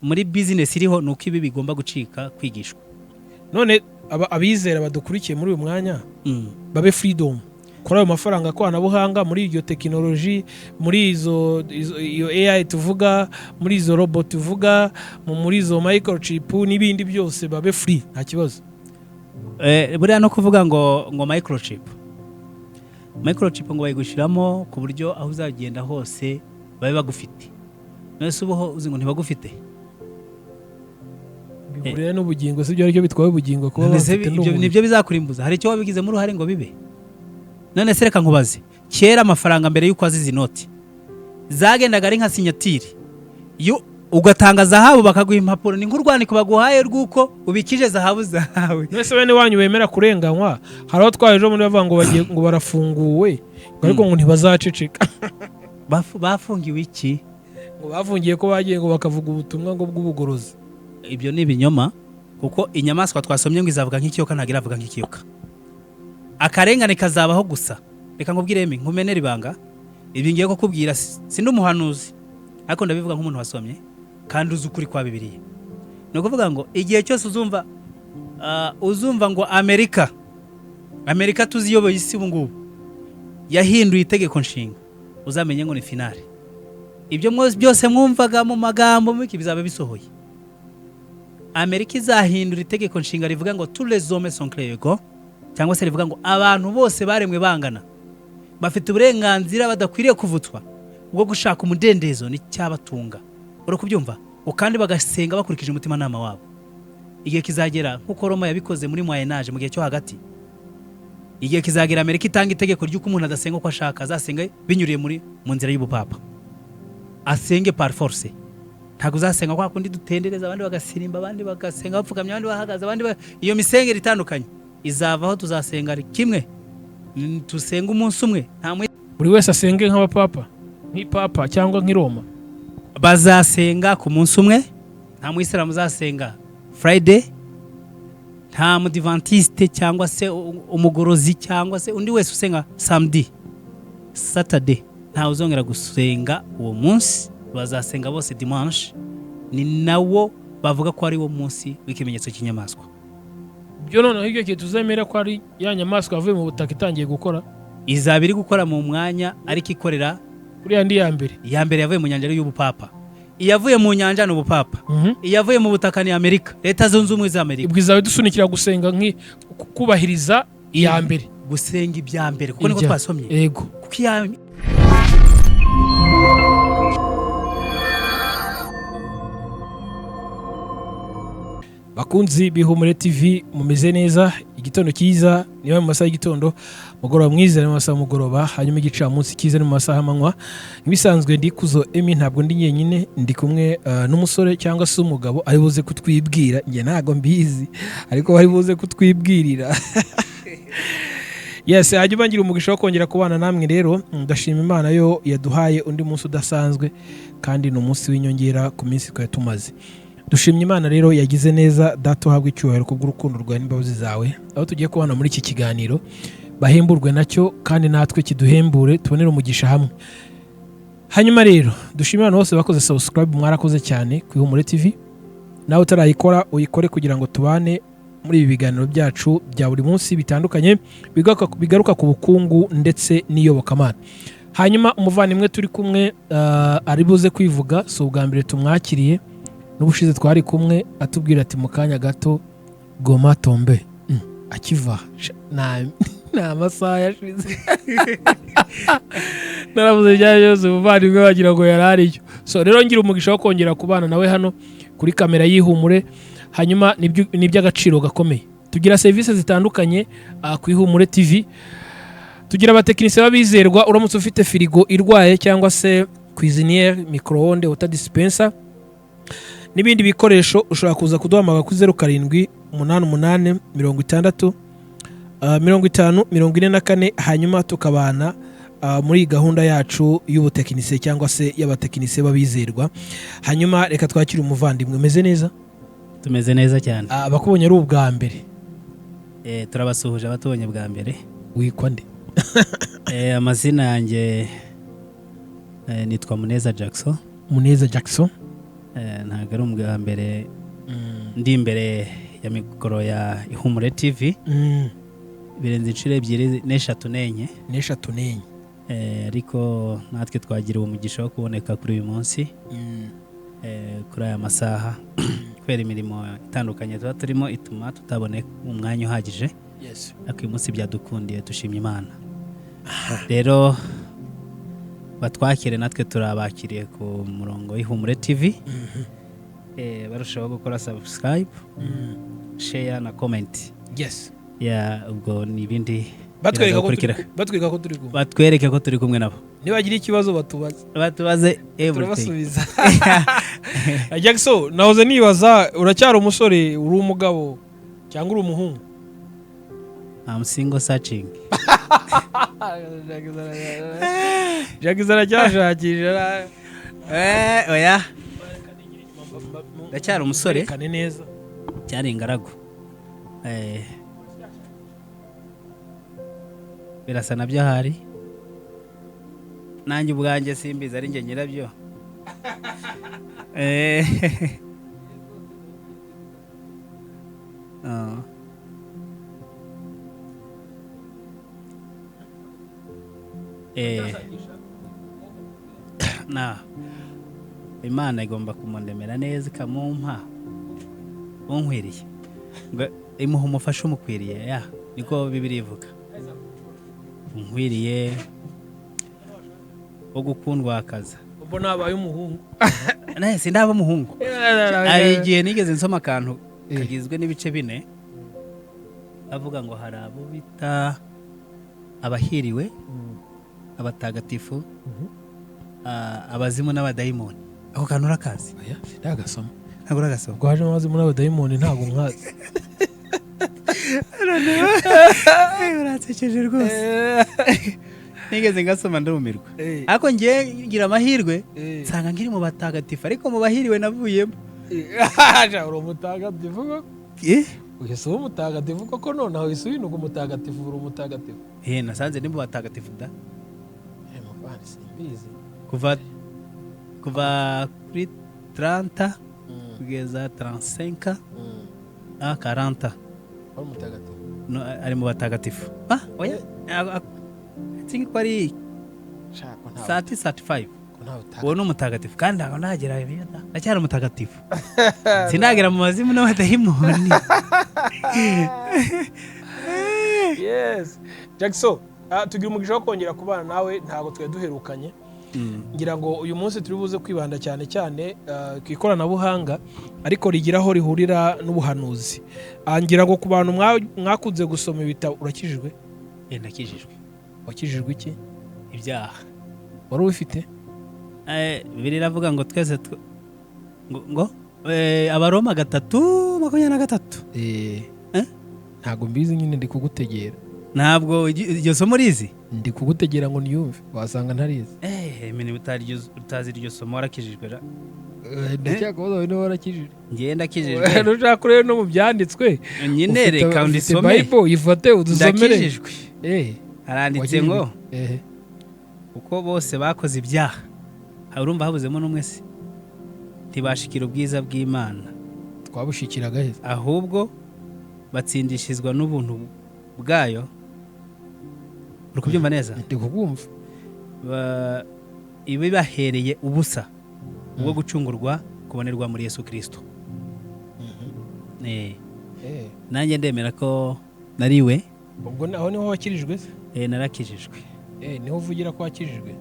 Muri bizinesi iriho ni uko ibi bigomba gucika kwigishwa. None abizera badukurikiye muri uyu mwanya babe freedom kuri ayo mafaranga koranabuhanga, muri iryo tekinoloji, muri iyo AI tuvuga, muri izo robot tuvuga, muri izo microchip n'ibindi byose, babe free, nta kibazo? Buriya no kuvuga ngo microchip ngo bayigushyiramo ku buryo aho uzagenda hose babe bagufite. None se ubuho uzi ngo ntibagufite? Bihuriye n'ubugingo si byo? Aricyo bitwaye ubugingo kuba None se bafite ibyo n'umuntu? Nibyo bizakurimbuza? Hari icyo wabigizemo uruhare ngo bibe? None se reka nkubaze, kera amafaranga mbere y'uko aziza inoti zagendaga ari nka signature, iyo ugatanga zahabu bakaguha impapuro, ni nk'urwandiko baguhaye rw'uko ubikije zahabu zawe. None se bene wanyu bemera kurenganywa, hari aho twaje ejo bundi bavuga ngo bagiye, ngo barafunguwe, ngo ariko ngo ntibazaceceka. Bafungiwe iki? Ngo bafungiye ko bagiye ngo bakavuga ubutumwa ngo bw'ubugorozi. Ibyo ni ibinyoma, kuko inyamaswa twasomye ngo izavuga nk'ikiyoka ntabwo iravuga nk'ikiyoka. Akarengane kazabaho gusa. Reka nkubwire, emi nkumenere ibanga, ibi ngiye kukubwira sindi umuhanuzi, ariko ndabivuga nk'umuntu wasomye kandi uzi ukuri kwa Bibiliya. Ni ukuvuga ngo igihe cyose uzumva ngo Amerika tuzi iyoboye isi ubu ngubu yahinduye itegeko nshinga, uzamenye ngo ni finale. Ibyo byose mwumvaga mu magambo miki bizaba bisohoye. Amerika izahindura itegeko nshinga rivuga ngo "tous les hommes sont égaux", cyangwa se rivuga ngo abantu bose baremwe bangana, bafite uburenganzira badakwiriye kuvutswa bwo gushaka umudendezo n'icyabatunga, uri kubyumva? Ngo kandi bagasenga bakurikije umutimanama wabo. Igihe kizagera, nk'uko Roma yabikoze muri Moyen Âge, mu gihe cyo hagati, igihe kizagera Amerika itanga itegeko ry'uko umuntu adasenga uko ashaka, azasenga binyuriye mu nzira y'ubupapa, asenge par force. Ntabwo uzasenga kwa kundi dutendereza, abandi bagasirimba, abandi bagasenga bapfukamye, abandi bahagaze, abandi iyo misengere itandukanye izavaho, tuzasenga kimwe. Tusenga umunsi umwe, nta Buri wese asenge nk'abapapa, nk'ipapa cyangwa nk'i Roma. Bazasenga ku munsi umwe. Nta muyisilamu uzasenga Friday, nta mudivantiste cyangwa se umugorozi cyangwa se undi wese usenga samedi, Saturday, ntawe uzongera gusenga uwo munsi. Bazasenga bose dimanche, ni nawo bavuga ko ari wo munsi w'ikimenyetso cy'inyamaswa. Ibyo noneho ibyo gihe tuzemera ko ari ya nyamaswa yavuye mu butaka itangiye gukora? Izaba iri gukora mu mwanya, ariko ikorera Kuriya ndi ya mbere. Iya mbere yavuye mu nyanja ari y'ubupapa. Iyavuye mu nyanja ni ubupapa, iyavuye mu butaka ni Amerika, Leta Zunze Ubumwe za Amerika. Ibwo izaba idusunikira gusenga kubahiriza iya mbere. Gusenga ibya mbere, kuko niko twasomye. Kuko iya Bakunzi b'Ihumure TV, mumeze neza? Igitondo cyiza niba mu masaha y'igitondo, mugoroba mwiza ni mu masaha y'umugoroba, hanyuma igicamunsi cyiza ni mu masaha y'amanywa. Nk'ibisanzwe ndi Kuzo Emi, ntabwo ndi njyenyine, ndi kumwe n'umusore cyangwa se umugabo ari buze kutwibwira. Njye ntabwo mbizi, ariko bari buze kutwibwirira. Yes, hanyuma ngira umugisha wo kongera kubana namwe. Rero ndashima Imana yo yaduhaye undi munsi udasanzwe, kandi ni umunsi w'inyongera ku minsi twari tumaze. Dushimye Imana rero yagize neza. Data, uhabwe icyubahiro kubw'urukundo rwawe n'imbabazi zawe. Aho tugiye kubana muri iki kiganiro bahemburwe nacyo, kandi natwe kiduhembure, tubonere umugisha hamwe. Hanyuma rero dushimire abantu bose bakoze subscribe, mwarakoze cyane ku Ihumure TV. Nawe utarayikora uyikore kugira ngo tubane muri ibi biganiro byacu bya buri munsi bitandukanye bigaruka ku bukungu ndetse n'iyobokamana. Hanyuma umuvandimwe turi kumwe ari buze kwivuga. Si ubwa mbere tumwakiriye, n'ubushize twari kumwe atubwira ati mu kanya gato Goma tombe. Akiva nta masaha yashize naravuze ibyo ari byose, umuvandimwe wagira ngo yari ariyo. So rero ngira umugisha wo kongera kubana nawe hano kuri kamera y'Ihumure. Hanyuma ni iby'agaciro gakomeye. Tugira serivisi zitandukanye ku Ihumure TV. Tugira abatekinisiye b'abizerwa. Uramutse ufite firigo irwaye cyangwa se cuisinière, micro-onde, water dispenser n'ibindi bikoresho, ushobora kuza kuduhamagara kuri 0788 60 50 44, hanyuma tukabana muri iyi gahunda yacu y'ubutekinisiye cyangwa se y'abatekinisiye b'abizerwa. Hanyuma reka twakire umuvandimwe. Umeze neza? Tumeze neza cyane. Abakubonye ari ubwa mbere? Turabasuhuje abatubonye bwa mbere. Witwa nde? Amazina yanjye nitwa Muneza Jackson. Muneza Jackson. Ntabwo ari ubwa mbere ndi imbere ya mikoro ya Ihumure TV. Birenze inshuro ebyiri n'eshatu n'enye. N'eshatu n'enye. Ariko natwe twagiriwe umugisha wo kuboneka kuri uyu munsi, kuri aya masaha, kubera imirimo itandukanye tuba turimo ituma tutaboneka umwanya uhagije. Ariko uyu munsi byadukundiye, dushimye Imana. Rero batwakire, natwe turabakiriye ku murongo w'Ihumure TV. Barushaho gukora subscribe, share na comment. Ya, ubwo ni ibindi Batwereka ko turi biraza. Batwereka ko turi kumwe. Batwereke ko turi kumwe nabo. Nibagira ikibazo batubaze. Batubaze everything. Turabasubiza. Jackson, nahoze nibaza, uracyari umusore, uri umugabo cyangwa uri umuhungu? I'm single, searching. Jackson aracyashakisha. Oya, ndacyari umusore. Kane neza. Cyari ingaragu. Birasa nabyo ahari, nanjye ubwanjye simbizi, ari njye nyirabyo. Ah. Na Imana igomba kumundemera neza, ikamumpa unkwiriye, ngo imuha umufasha umukwiriye. Ya, niko Bibiliya ivuga, unkwiriye wo gukundwakaza. Ubwo nabaye umuhungu. Nawe sindaba umuhungu. Hari igihe nigeze nsoma akantu kagizwe n'ibice bine, avuga ngo hari abo bita abahiriwe, abatagatifu, abazimu n'abadayimoni. Ako kantu urakazi? Oya, sindagasoma. Ntabwo uragasoma? Ubwo hajemo abazimu n'abadayimoni, ntabwo nkazi. Uransekeje rwose. Nigeze ngasoma ndumirwa, ariko ngiye ngira amahirwe nsanga nkiri mu batagatifu, ariko mu bahiriwe navuyemo. Uri umutagatifu koko? Uhise uba umutagatifu koko? Nonaha uhise uhinduka umutagatifu, uri umutagatifu. Nasanze ni mu batagatifu da. Muvandi, simbizi. Kuva kuri 30 kugeza 35 a 40. Wari umutagatifu. No, ari mu batagatifu. Ah, oya, I think ko ari Shaka ntawe. 30, 35. Ko ntawe utagatifu. Uwo ni umutagatifu, kandi ntabwo ndagera ibiyo da. Ndacyari umutagatifu, sindagera mu bazimu n'abadayimoni. Yes, Jackson, tugira umugisha wo kongera kubana nawe, ntabwo twari duherukanye. Ngira ngo uyu munsi turi buze kwibanda cyane cyane ku ikoranabuhanga, ariko rigira aho rihurira n'ubuhanuzi. Ngira ngo ku bantu mwakunze gusoma ibitabo, urakijijwe? Ndakijijwe. Wakijijwe iki? Ibyaha. Wari ubifite? Bibiliya iravuga ngo twese ngo Abaroma 3:23. Eh? Ntabwo mbizi nyine, ndi kugutegera. Ntabwo iryo somo rizi? Ndi kugutegera ngo niyumve, wasanga ntarizi. Mene utazi iryo somo, warakijijwe ra? Ndacyakubaza wowe niba warakijijwe. Ngewe ndakijijwe. Nushaka urebe no mu byanditswe. Nyine reka Ufite ndisome. Bible, uyifate udusomere. Ndakijijwe. Haranditse ngo kuko bose bakoze ibyaha, urumva habuzemo n'umwe se, ntibashikira ubwiza bw'Imana. Twabushikiraga heza. Ahubwo batsindishizwa n'ubuntu bwayo. Uri kubyumva neza? Ndi kukumva. Ibibahereye ubusa ubwo gucungurwa kubonerwa muri Yesu Kirisito. Nanjye ndemera ko nariwe. Ubwo aho niho wakirijwe se? Narakijijwe. Niho uvugira ko wakijijwe?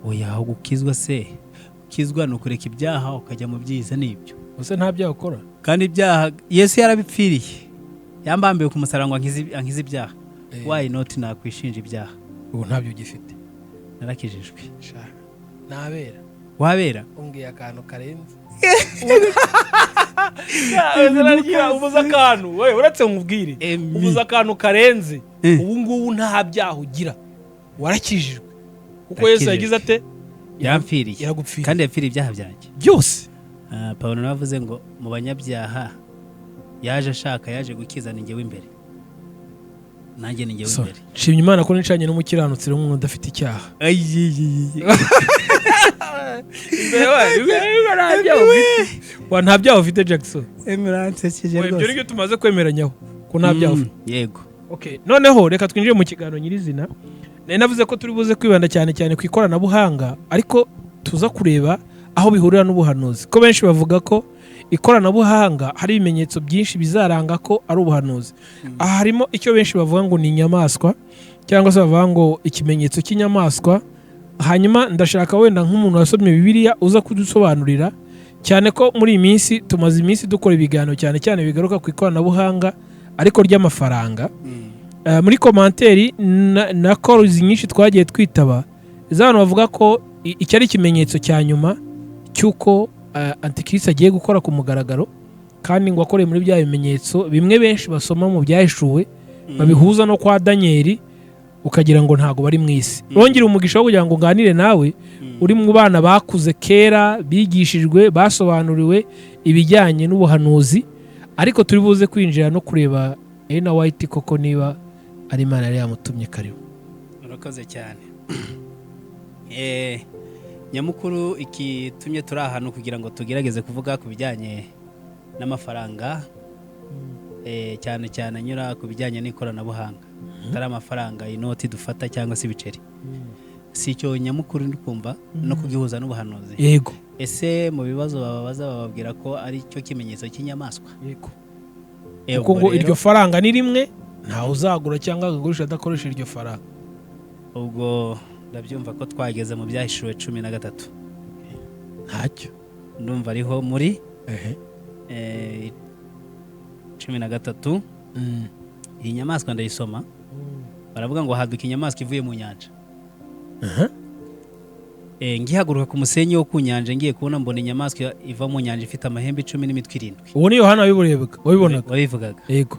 Oya, aho gukizwa se, gukizwa ni ukureka ibyaha ukajya mu byiza, nibyo. Ese nta byaha ukora? Kandi ibyaha Yesu yarabipfiriye, yambambiwe ku musaraba ngo ankize ibyaha. Why not nakwishinja ibyaha? Ubu ntabyo ugifite? Narakijijwe. Sha, nabera. Wabera. Umbwiye akantu karenze. Ubuze akantu we, uretse nkubwire. Emi. Ubuze akantu karenze. Ubu ngubu nta byaha ugira, warakijijwe kuko Yesu Ndakijijwe. yagize ate? Yampfiriye. Yaragupfiriye. Kandi yapfiriye ibyaha byanjye byose. Pawulo nawe avuze ngo mu banyabyaha yaje ashaka, yaje gukiza, ni njyewe imbere, nanjye ni njyewe So, imbere. Nshimye Imana ko nicanye n'umukiranutsi n'umuntu udafite icyaha. Ayiyiyiyi. Nta byaha ufite. Wa, nta byaha ufite, Jackson. Emuransekeje. Ibyo nibyo tumaze kwemeranyaho ko nta byaha ufite. Yego. Okay, noneho reka twinjire mu kiganiro nyirizina. Nari navuze ko turi buze kwibanda cyane cyane ku ikoranabuhanga, ariko tuza kureba aho bihurira n'ubuhanuzi, ko benshi bavuga ko ikoranabuhanga hari ibimenyetso byinshi bizaranga ko ari ubuhanuzi. Aha harimo icyo benshi bavuga ngo ni inyamaswa, cyangwa se bavuga ngo ikimenyetso cy'inyamaswa. Hanyuma ndashaka wenda nk'umuntu wasomye Bibiliya uza kudusobanurira, cyane ko muri iyi minsi tumaze iminsi dukora ibiganiro cyane cyane bigaruka ku ikoranabuhanga ariko ry'amafaranga. Muri commentaire na calls nyinshi twagiye twitaba z'abantu bavuga ko iki ari ikimenyetso cya nyuma cy'uko antikristo agiye gukora ku mugaragaro, kandi ngo akoreye muri bya bimenyetso bimwe benshi basoma mu Byahishuwe, babihuza no kwa Daniyeli, ukagira ngo ntabwo bari mu isi. Rongera umugisha wo kugira ngo nganire nawe uri mu bana bakuze kera, bigishijwe, basobanuriwe ibijyanye n'ubuhanuzi, ariko turi buze kwinjira no kureba Ellen White koko niba ari Imana yari yamutumye. Karibu. Urakoze cyane. Nyamukuru ikitumye turi ahantu kugira ngo tugerageze kuvuga ku bijyanye n'amafaranga, cyane cyane anyura ku bijyanye n'ikoranabuhanga, atari amafaranga inoti dufata cyangwa se ibiceri, si icyo nyamukuru ndi kumva no kugihuza n'ubuhanuzi. Yego. Ese mu bibazo bababaza bababwira ko ari cyo kimenyetso cy'inyamaswa? Yego. Ubwo Kuko ngo rero- iryo faranga ni rimwe, ntawe uzagura cyangwa akagurisha adakoresha iryo faranga. Ubwo ndabyumva ko twageze mu Byahishuwe 13. Ntacyo. Ndumva ariho muri Ehe. 13. Iyi nyamaswa ndayisoma. Baravuga ngo haduka inyamaswa ivuye mu nyanja. Ngihaguruka ku musenyi wo ku nyanja, ngiye kubona mbona inyamaswa iva mu nyanja ifite amahembe 10 n'imitwe irindwi. Uwo ni Yohana wabibonaga, wabibonaga. Wabivugaga. Yego.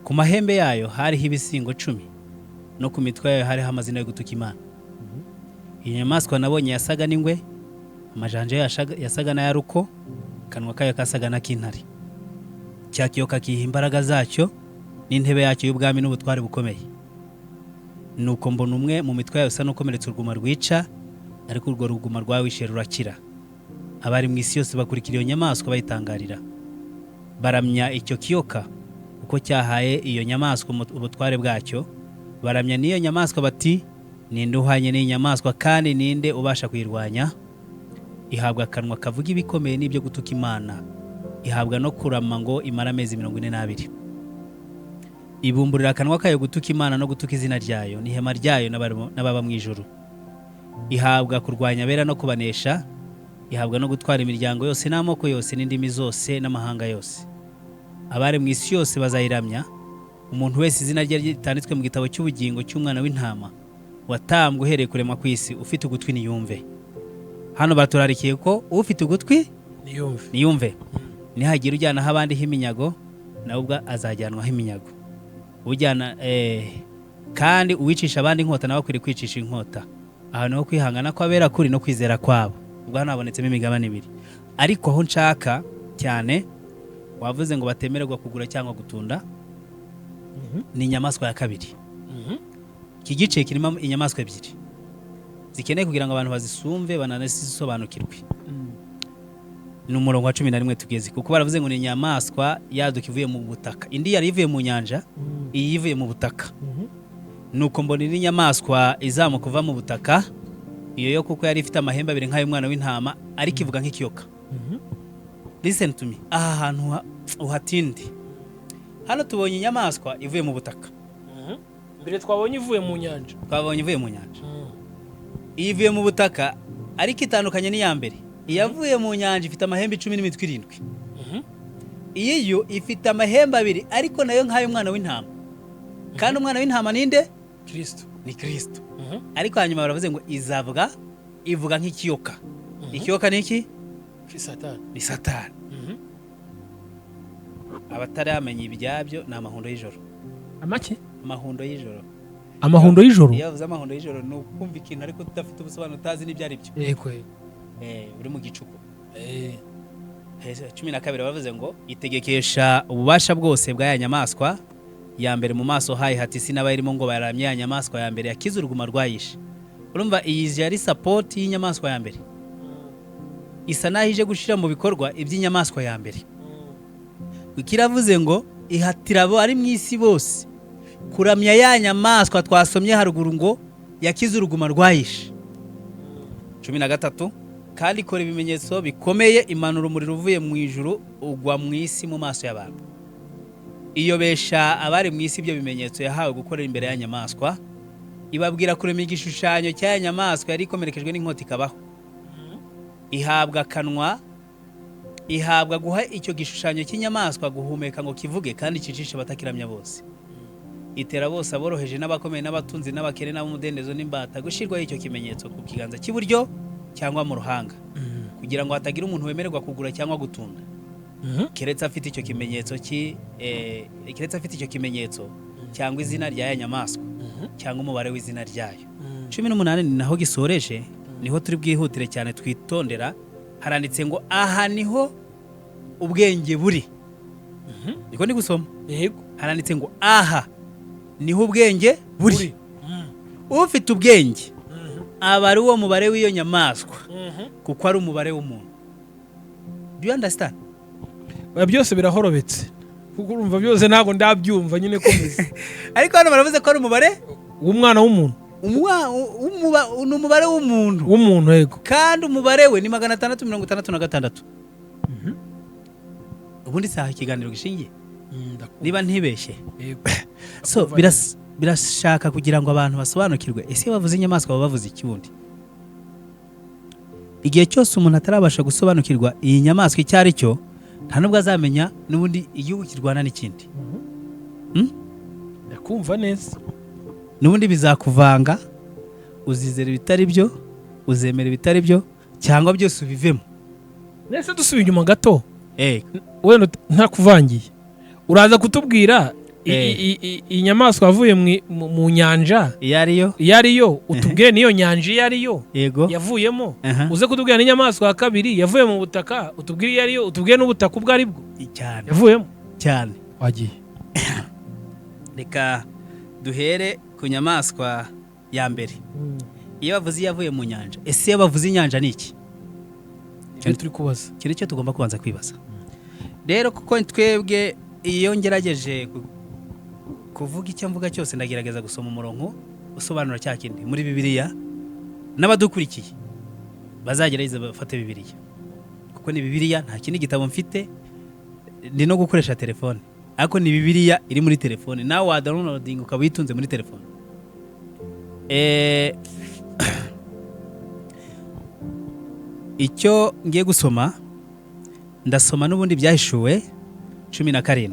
Ku mahembe yayo hariho ibisingo 10, no ku mitwe yayo hariho amazina yo gutuka Imana. Iyo nyamaswa nabonye yasaga n'ingwe, amajanja yayo yasaga n'ayaruko, akanwa kayo kasaga n'ak'intare. Cya kiyoka kiha imbaraga zacyo n'intebe yacyo y'ubwami n'ubutware bukomeye. Nuko mbona umwe mu mitwe yayo usa n'ukomeretse uruguma rwica, ariko urwo ruguma rwawishe rurakira. Abari mu isi yose bakurikira iyo nyamaswa bayitangarira, baramya icyo kiyoka kuko cyahaye iyo nyamaswa ubutware bwacyo. Baramya n'iyo nyamaswa bati: "Ninde uhwanye n'iyi nyamaswa, kandi ninde ubasha kuyirwanya?" Ihabwa akanwa kavuga ibikomeye n'ibyo gutuka Imana, ihabwa no kurama ngo imare amezi 42. Ibumburira akanwa kayo gutuka Imana no gutuka izina ryayo n'ihema ryayo n'ababa mu ijuru. Ihabwa kurwanya abera no kubanesha, ihabwa no gutwara imiryango yose n'amoko yose n'indimi zose n'amahanga yose. Abari mu isi yose bazayiramya, umuntu wese izina rye ritanditswe mu gitabo cy'ubugingo cy'Umwana w'Intama watambwe uhereye kuremwa kw'isi. Ufite ugutwi niyumve. Hano baturarikiye ko ufite ugutwi niyumve. Niyumve. Nihagira ujyanaho abandi h'iminyago, nawe ubwo azajyanwaho iminyago. Ujyana kandi uwicisha abandi inkota nawe akwiriye kwicisha inkota. Aha niho kwihangana kw'abera kuri no kwizera kwabo. Ubwo hano habonetsemo imigabane ibiri, ariko aho nshaka cyane, wavuze ngo batemererwa kugura cyangwa gutunda, ni inyamaswa ya kabiri. Iki gice kirimo inyamaswa ebyiri zikeneye kugira ngo abantu bazisumve bananazisobanukirwe. Ni umurongo wa 11 tugeze, kuko baravuze ngo ni inyamaswa yaduka ivuye mu butaka. Indi yari ivuye mu nyanja, iyi ivuye mu butaka. Nuko mbona indi nyamaswa izamuka uva mu butaka. Iyo yo kuko yari ifite amahembe abiri nk'ay'umwana w'intama, ariko ivuga nk'ikiyoka. Listen to me, aha hantu uhatinde. Hano tubonye inyamaswa ivuye mu butaka. Mbere twabonye ivuye mu nyanja. Twabonye ivuye mu nyanja. Iyi ivuye mu butaka, ariko itandukanye n'iya mbere. Iyavuye mu nyanja ifite amahembe 10 n'imitwe irindwi. Iyi yo ifite amahembe abiri, ariko nayo nk'ay'umwana w'intama. Kandi umwana w'intama ninde? Kirisito. Ni Kirisito. Ariko hanyuma baravuze ngo izavuga, ivuga nk'ikiyoka. Ikiyoka ni iki? Satani. Ni Satani. Abataramenya ibyabyo ni amahundo y'ijoro. Amaki? Amahundo y'ijoro. Amahundo y'ijoro. Iyo bavuze amahundo y'ijoro, ni ukumva ikintu ariko udafite ubusobanuro, utazi n'ibyo ari byo. Yego. Uri mu gicuku. 12 bavuze ngo itegekesha ububasha bwose bwa ya nyamaswa ya mbere mu maso hayo, hati isi n'abayirimo ngo baramye ya nyamaswa ya mbere yakize uruguma rwayishe. Urumva iyi yari support y'inyamaswa ya mbere. Isa naho ije gushyira mu bikorwa iby'inyamaswa ya mbere. Kiravuze ngo ihatira abo ari mu isi bose kuramya ya nyamaswa twasomye haruguru ngo yakize uruguma rwayishe. 13, kandi ikora ibimenyetso bikomeye, imanura umuriro uvuye mu ijuru ugwa mu isi mu maso y'abantu, iyobesha abari mu isi ibyo bimenyetso yahawe gukorera imbere ya nyamaswa, ibabwira kurema igishushanyo cy'aya nyamaswa yari ikomerekejwe n'inkota ikabaho. Ihabwa akanwa, ihabwa guha icyo gishushanyo cy'inyamaswa guhumeka ngo kivuge kandi kicishe abatakiramya bose. Itera bose, aboroheje n'abakomeye n'abatunzi n'abakene n'ab'umudendezo n'imbata, gushyirwaho icyo kimenyetso ku kiganza cy'iburyo cyangwa mu ruhanga, kugira ngo hatagira umuntu wemererwa kugura cyangwa gutunda keretse afite icyo kimenyetso keretse afite icyo kimenyetso cyangwa izina rya ya nyamaswa cyangwa umubare w'izina ryayo. 18 ni naho gisoreje, niho turi bwihutire cyane twitondera. Haranditse ngo aha niho ubwenge buri. Niko ndi gusoma. Yego. Haranditse ngo aha niho ubwenge buri. Ufite ubwenge aba ari uwo mubare w'iyo nyamaswa, kuko ari umubare w'umuntu. Do you understand? Oya, byose birahorobetse, kuko urumva byose ntabwo ndabyumva nyine, komeza. Ariko hano baravuze ko ari umubare w'umwana w'umuntu. Ni umubare w'umuntu. W'umuntu, yego. Kandi umubare we ni 666. Ubundi saha ikiganiro gishingiye, niba ntibeshye. Yego. So birashaka kugira ngo abantu basobanukirwe: ese iyo bavuze inyamaswa baba bavuze iki? Bundi igihe cyose umuntu atarabasha gusobanukirwa iyi nyamaswa icyo ari cyo, nta nubwo azamenya n'ubundi igihugu kirwana n'ikindi. Ndakumva neza. N'ubundi bizakuvanga, uzizera ibitari byo, uzemera ibitari byo, cyangwa byose ubivemo. Nese dusubiye inyuma gato, wenda ntakuvangiye, uraza kutubwira inyamaswa yavuye mu nyanja iyo ariyo. Iyo ariyo, utubwire n'iyo nyanja iyo ariyo Yego. yavuyemo. Aha. Uze kutubwira n'inyamaswa ya kabiri yavuye mu butaka, utubwire iyo ariyo, utubwire n'ubutaka ubwo ari bwo Cyane. yavuyemo. Cyane. Wagiye. Reka duhere ku nyamaswa ya mbere. Iyo bavuze iyavuye mu nyanja, ese iyo bavuze inyanja ni iki? Icyo turi kubaza. Iki nicyo tugomba kubanza kwibaza rero, kuko twebwe iyo ngerageje kuvuga icyo mvuga cyose, ndagerageza gusoma umurongo usobanura cya kindi muri Bibiliya. N'abadukurikiye bazagerageza bafate Bibiliya, kuko ni Bibiliya, nta kindi gitabo mfite. Ndi no gukoresha telefone, ariko ni Bibiliya iri muri telefone, nawe wadownloadinga ukaba uyitunze muri telefone. Icyo ngiye gusoma, ndasoma n'ubundi Ibyahishuwe 17.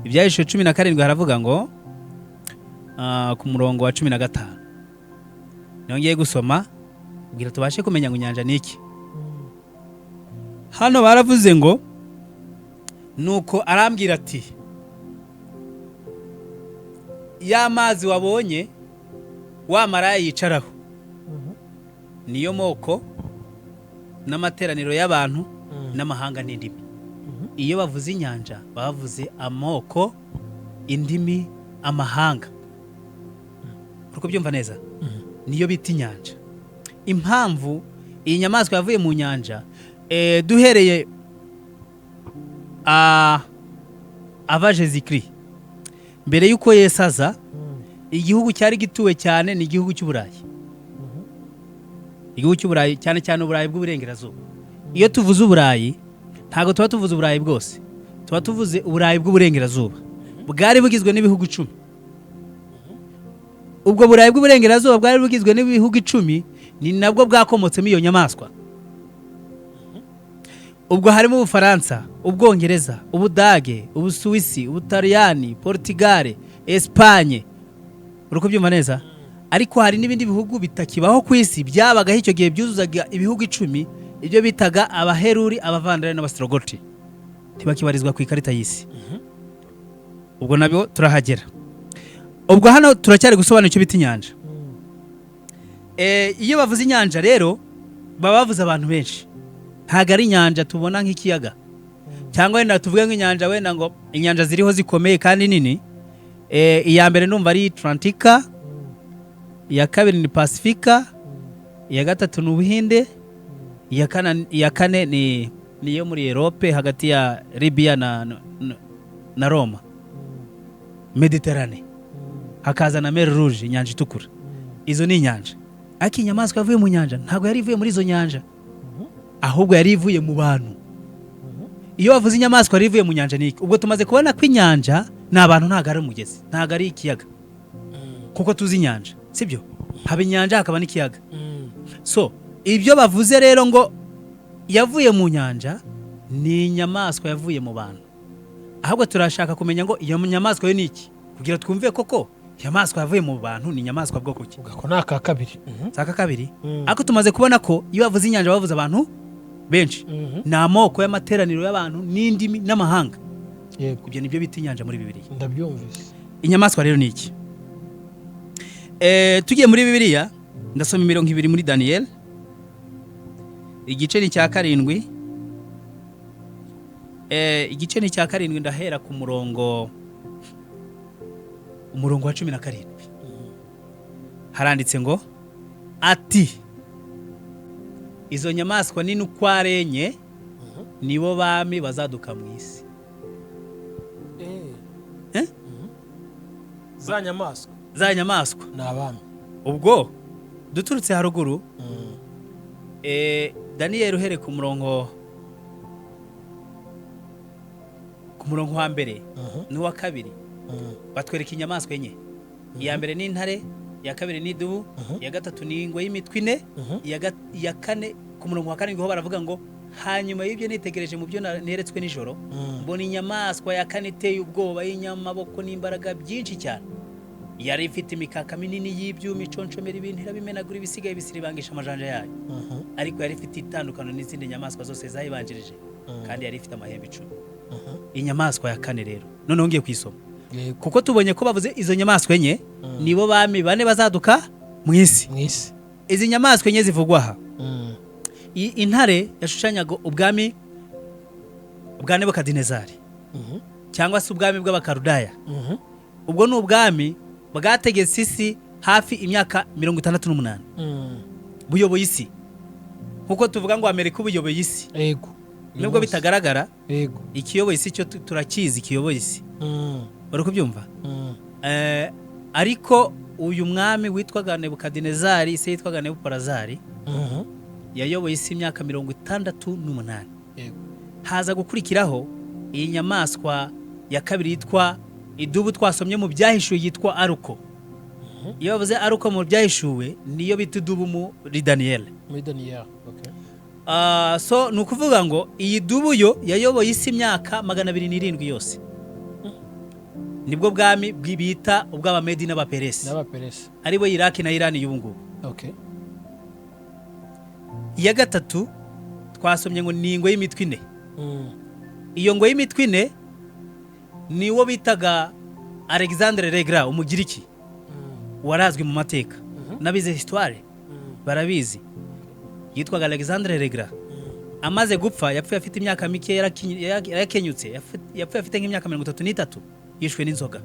Ibyahishuwe 17 haravuga ngo ku murongo wa 15 niho ngiye gusoma kugira tubashe kumenya ngo inyanja ni iki. Hano baravuze ngo: "Nuko arambwira ati: 'Ya mazi wabonye wa maraya yicaraho niyo moko n'amateraniro y'abantu n'amahanga n'indimi.'" Iyo bavuze inyanja bavuze amoko, indimi, amahanga. Uri kubyumva neza? Niyo bita inyanja. Impamvu iyi nyamaswa yavuye mu nyanja, duhereye ava Jésus-Christ, mbere y'uko Yesu aza, igihugu cyari gituwe cyane ni igihugu cy'Uburayi. Igihugu cy'Uburayi, cyane cyane Uburayi bw'Uburengerazuba. Iyo tuvuze Uburayi ntabwo tuba tuvuze Uburayi bwose, tuba tuvuze Uburayi bw'Uburengerazuba bwari bugizwe n'ibihugu 10. Ubwo Burayi bw'Uburengerazuba bwari bugizwe n'ibihugu 10, ni nabwo bwakomotsemo iyo nyamaswa. Ubwo harimo Ubufaransa, Ubwongereza, Ubudage, Ubusuwisi, Ubutaliyani, Portugal, Esipanye. Uri kubyumva neza? Ariko hari n'ibindi bihugu bitakibaho ku isi byabagaho icyo gihe, byuzuzaga ibihugu 10, ibyo bitaga Abaheruri, Abavandari n'Abasitorogoti, ntibakibarizwa ku ikarita y'isi. Ubwo nabyo turahagera. Ubwo hano turacyari gusobanura icyo bita inyanja. Iyo bavuze inyanja rero baba bavuze abantu benshi, ntabwo ari inyanja tubona nk'ikiyaga, cyangwa wenda tuvuge nk'inyanja, wenda ngo inyanja ziriho zikomeye kandi nini. Iya mbere ndumva ari Atlantika, iya kabiri ni Pasifika, iya gatatu ni Ubuhinde. Iya kane ni niyo muri Europe, hagati ya Libya na Roma, Mediterane, hakaza na Mer Rouge, inyanja itukura. Izo ni inyanja, ariko inyamaswa yavuye mu nyanja ntabwo yari ivuye muri izo nyanja, ahubwo yari ivuye mu bantu. Iyo bavuze inyamaswa yari ivuye mu nyanja ni iki? Ubwo tumaze kubona ko inyanja ni abantu, ntabwo ari umugezi, ntabwo ari ikiyaga, kuko tuzi inyanja, sibyo? Haba inyanja, hakaba n'ikiyaga. So ibyo bavuze rero ngo yavuye mu nyanja ni inyamaswa yavuye mu bantu. Ahubwo turashaka kumenya ngo iyo nyamaswa yo ni iki, kugira twumve koko inyamaswa yavuye mu bantu ni inyamaswa bwoko ki. Ako ni aka kabiri. Si aka kabiri? Ariko tumaze kubona ko iyo bavuze inyanja bavuze abantu benshi, ni amoko y'amateraniro y'abantu n'indimi n'amahanga. Ibyo nibyo bita inyanja muri Bibiliya. Ndabyumvise. Inyamaswa rero ni iki? Tugiye muri Bibiliya, ndasoma imirongo ibiri muri Daniel, igice ni icya 7. Igice ni icya 7, ndahera ku umurongo wa 17. Haranditse ngo ati: "Izo nyamaswa nini uko ari enye nibo bami bazaduka mu isi." Eh? Za nyamaswa? Za nyamaswa. Ni abami. Ubwo duturutse haruguru, Daniyeli uhereye ku murongo wa mbere n'uwa kabiri, batwereka inyamaswa enye. Iya mbere ni intare, iya kabiri ni idubu, iya gatatu ni ingwe y'imitwe ine, iya kane, ku murongo wa karindwi ho baravuga ngo: "Hanyuma y'ibyo nitegereje mu byo neretswe nijoro, mbona inyamaswa ya kane iteye ubwoba, y'inyamaboko n'imbaraga byinshi cyane. Yari ifite imikaka minini y'ibyuma, iconshomera ibintu, irabimenagura, ibisigaye bisiribangisha amajanja yayo. Ariko yari ifite itandukano n'izindi nyamaswa zose zayibanjirije, kandi yari ifite amahembe 10." Inyamaswa ya kane rero noneho ngiye kuyisoma, kuko tubonye ko bavuze izo nyamaswa enye nibo bami bane bazaduka mu isi. Mu isi. Izi nyamaswa enye zivugwa aha, iyi intare yashushanyaga ubwami bwa Nebukadinezari, cyangwa se ubwami bw'Abakarudaya. Ubwo ni ubwami bwategetse isi hafi imyaka 68, buyoboye isi, nkuko tuvuga ngo Amerika ubuyoboye isi, nubwo bitagaragara. Ikiyoboye isi cyo turakizi, ikiyoboye isi, bari kubyumva. Ariko uyu mwami witwaga Nebukadinezari, ise yitwaga Nebuparazari, yayoboye isi imyaka 68. Haza gukurikiraho iyi nyamaswa ya kabiri yitwa idubu, twasomye mu Byahishuwe, yitwa aruko. Iyo bavuze aruko mu Byahishuwe, niyo bita idubu muri Daniyeli. Muri Daniel, okay. So ni ukuvuga ngo iyi dubu yo yayoboye isi imyaka 207 yose. Nibwo bwami bita ubw'Abamedi n'Abaperesi, n'Abaperesi, aribo Iraki na Irani y'ubu ngubu. Iya gatatu twasomye ngo ni ingwe y'imitwe ine. Iyo ngwe y'imitwe ine ni uwo bitaga Alexandre le Grand, Umugiriki warazwi mu mateka, n'abize histoire barabizi, yitwaga Alexandre le Grand. Amaze gupfa, yapfuye afite imyaka mike, yarakenyutse, yapfuye afite nk'imyaka 33, yishwe n'inzoga.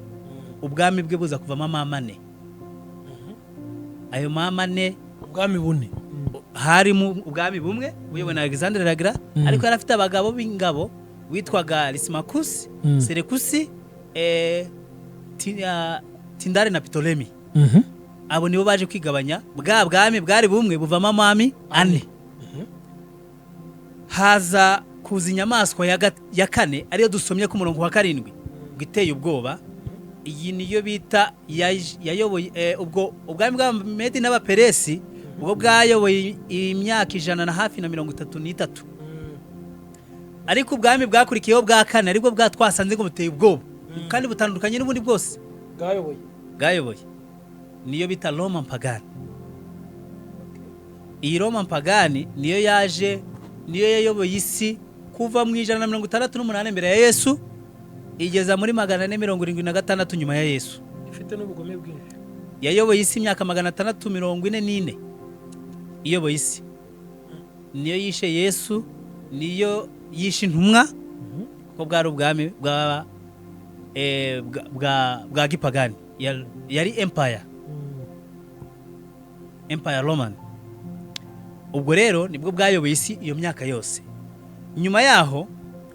Ubwami bwe buza kuvamo amama ane. Ayo mama ane, Ubwami bune. Harimo ubwami bumwe buyobowe na Alexandre le Grand, ariko yari afite abagabo b'ingabo witwaga Lysimachus, Seleucus, Tindare na Ptolemy. Abo nibo baje kwigabanya bwa bwami bwari bumwe, buvamo amami ane. Haza kuza inyamaswa ya kane, ariyo dusomye ku murongo wa 7 ngo iteye ubwoba. Iyi niyo bita yayoboye ubwo ubwami bw'Abamedi n'Abaperesi, ubwo bwayoboye imyaka ijana na hafi na 33. Ariko ubwami bwakurikiyeho bwa kane, aribwo bwa twasanze ngo buteye ubwoba kandi butandukanye n'ubundi bwose bwayoboye, bwayoboye, niyo bita Roma pagani. Iyi Roma pagani niyo yaje, niyo yayoboye isi kuva mu 168 mbere ya Yesu igeza muri 476 nyuma ya Yesu. Ifite n'ubugome bwinshi. Yayoboye isi imyaka 644 iyoboye isi. Niyo yishe Yesu, niyo yishe intumwa, kuko bwari ubwami bwa gipagani. Yari empire Roman. Ubwo rero nibwo bwayoboye isi iyo myaka yose. Nyuma yaho,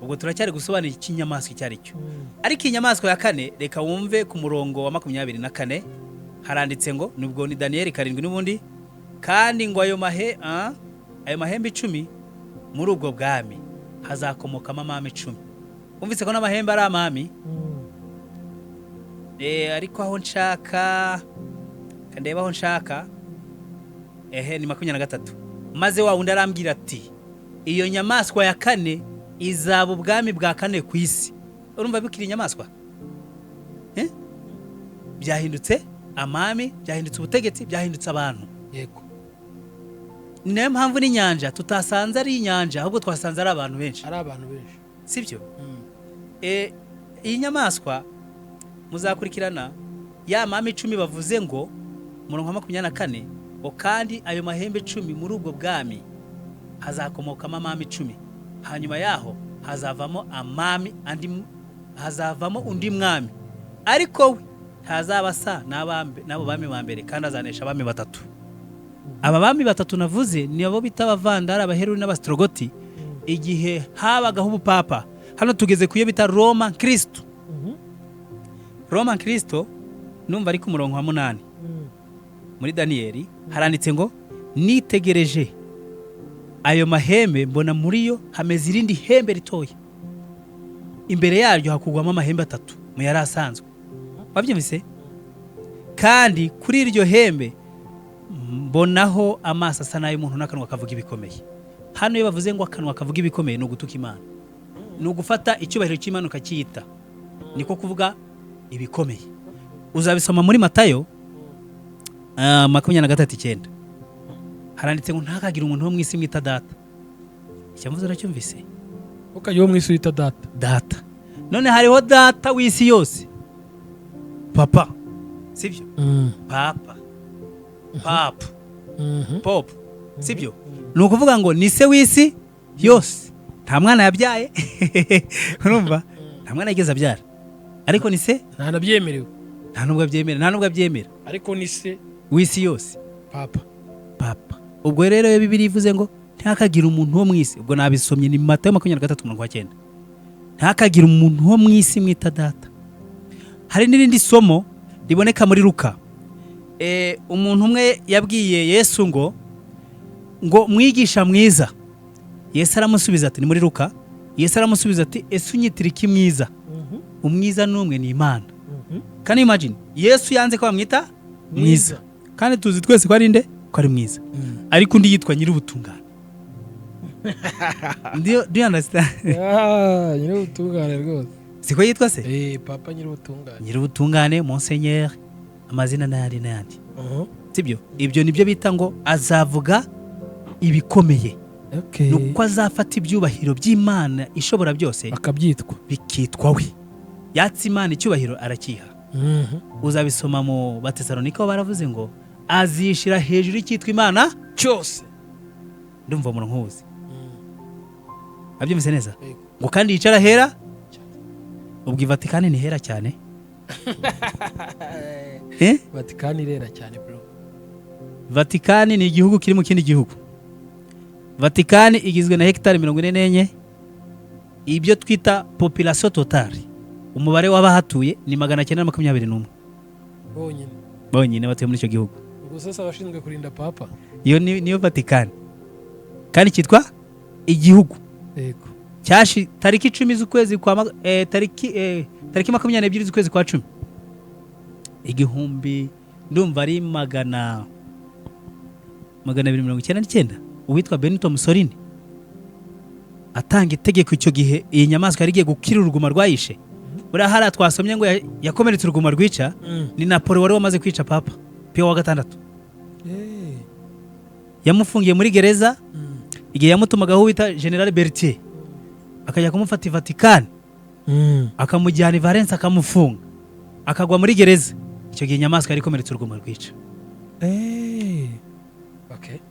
ubwo turacyari gusobanura icy'inyamaswa icyo ari cyo. Ariko inyamaswa ya kane, reka wumve ku murongo wa 24, haranditse ngo, nubwo ni Daniyeli 7 n'ubundi, kandi ngo ayo mahembe 10, muri ubwo bwami hazakomokamo amami 10. Wumvise ko n'amahembe ari amami. Ariko aho nshaka, ndeba aho nshaka, ehe, ni 23. Maze wa wundi arambwira ati: "Iyo nyamaswa ya kane izaba ubwami bwa kane ku isi." Urumva bikiri inyamaswa? Eh? Byahindutse amami, byahindutse ubutegetsi, byahindutse abantu. Ni nayo mpamvu n'inyanja tutasanze ari inyanja, ahubwo twasanze ari abantu benshi. Ari abantu benshi. Sibyo? Iyi nyamaswa muzakurikirana ya mami 10 bavuze ngo umurongo wa 24 ngo: "Kandi ayo mahembe 10, muri ubwo bwami hazakomokamo amami 10, hanyuma yaho hazavamo amami andi, hazavamo undi mwami, ariko we ntazaba asa n'abo bami ba mbere, kandi azanesha abami batatu." Aba bami batatu navuze ni abo bita Abavandari, Abaheruri n'Abasitorogoti. Igihe habagaho ubupapa, hano tugeze ku yo bita Roma Kristo. Roma Kristo, numva ari ku murongo wa 8 muri Daniyeli, haranditse ngo: "Nitegereje ayo mahembe, mbona muri yo hameze irindi hembe ritoya, imbere yaryo hakugwamo amahembe atatu mu yari asanzwe." Wabyumvise? "Kandi kuri iryo hembe mbonaho amaso asa n'ay'umuntu n'akanwa kavuga ibikomeye." Hano iyo bavuze ngo akanwa kavuga ibikomeye, ni ugutuka Imana, ni ugufata icyubahiro cy'Imana ukacyita, niko kuvuga ibikomeye. Uzabisoma muri Matayo 23:9, haranditse ngo: "Ntihakagire umuntu wo mu isi mwita data." Icyo mvuze uracyumvise? Ukajya uwo mu isi wita data. Data. None hariho data w'isi yose, papa, sibyo? Papa, papa, pope, sibyo? Ni ukuvuga ngo ni se w'isi yose. Nta mwana yabyaye, urumva, nta mwana yigeze abyara, ariko ni se. Ntanabyemerewe. Nta nubwo abyemera, nta nubwo abyemera. Ariko ni se w'isi yose. Papa. Papa. Ubwo rero iyo Bibiliya ivuze ngo ntihakagire umuntu wo mu isi, ubwo nabisomye, ni Matayo 23 umurongo wa 9, ntihakagire umuntu wo mu isi mwita data. Hari n'irindi somo riboneka muri Luka. Umuntu umwe yabwiye Yesu ngo: "Mwigisha mwiza." Yesu aramusubiza ati, ni muri Luka, Yesu aramusubiza ati: "Ese unyitira iki mwiza? Umwiza ni umwe, ni Imana." Can you imagine? Yesu yanze ko bamwita mwiza, kandi tuzi twese ko ari nde, ko ari mwiza, ariko undi yitwa nyir'ubutungane. Do you understand? Ah, nyir'ubutungane rwose. Siko yitwa se? Eh, papa nyir'ubutungane. Nyir'ubutungane, monseigneur, amazina n'ayandi n'ayandi, sibyo? Ibyo nibyo bita ngo azavuga ibikomeye. Ni uko azafata ibyubahiro by'Imana ishobora byose akabyitwa. Bikitwa we. Yatse Imana icyubahiro, arakiha. Uzabisoma mu Batesalonika, ho baravuze ngo azishyira hejuru y'icyitwa Imana cyose. Ndumva umuntu nkuzi abyumvise neza. Yego. Ngo kandi yicara hera. Ubwo i Vatikani ni hera cyane, eh? Vatikani irera cyane, bro. Vatikani ni igihugu kiri mu kindi gihugu. Vatikani igizwe na hegitari 44. Ibyo twita population totale, umubare w'abahatuye ni 921. Bonyine? Bonyine batuye muri icyo gihugu. Ubwo sasa abashinzwe kurinda papa? Iyo niyo Vatikani, kandi cyitwa igihugu. Cyashi tariki 10 z'ukwezi kwa tariki 22 z'ukwezi kwa 10, igihumbi ndumva ari 299, uwitwa Benito Mussolini atanga itegeko. Icyo gihe iyi nyamaswa yari igiye gukira uruguma rwayishe. Buriya hariya twasomye ngo yakomeretse uruguma rwica, ni Napoli wari wamaze kwica Papa Pio wa gatandatu. Yamufungiye muri gereza igihe yamutumagaho uwita General Berthier, akajya kumufata i Vatikani, akamujyana i Valence, akamufunga, akagwa muri gereza. Icyo gihe inyamaswa yari ikomeretse uruguma rwica.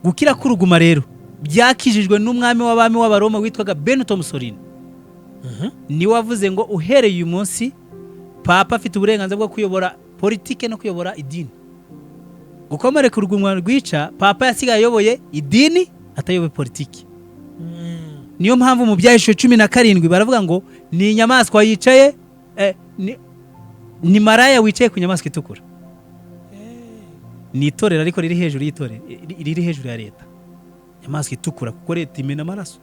Gukira k'uruguma rero byakijijwe n'umwami w'abami w'Abaroma witwaga Benito Mussolini. Niwe wavuze ngo uhereye uyu munsi papa afite uburenganzira bwo kuyobora politike no kuyobora idini. Gukomereka uruguma rwica, papa yasigaye ayoboye idini. Atayoboye politiki. Niyo mpamvu mu Byahishuwe 17 baravuga ngo ni inyamaswa yicaye, ni maraya wicaye ku nyamaswa itukura. Ni itorero ariko riri hejuru y'itorero, riri hejuru ya leta. Inyamaswa itukura, kuko leta imena amaraso.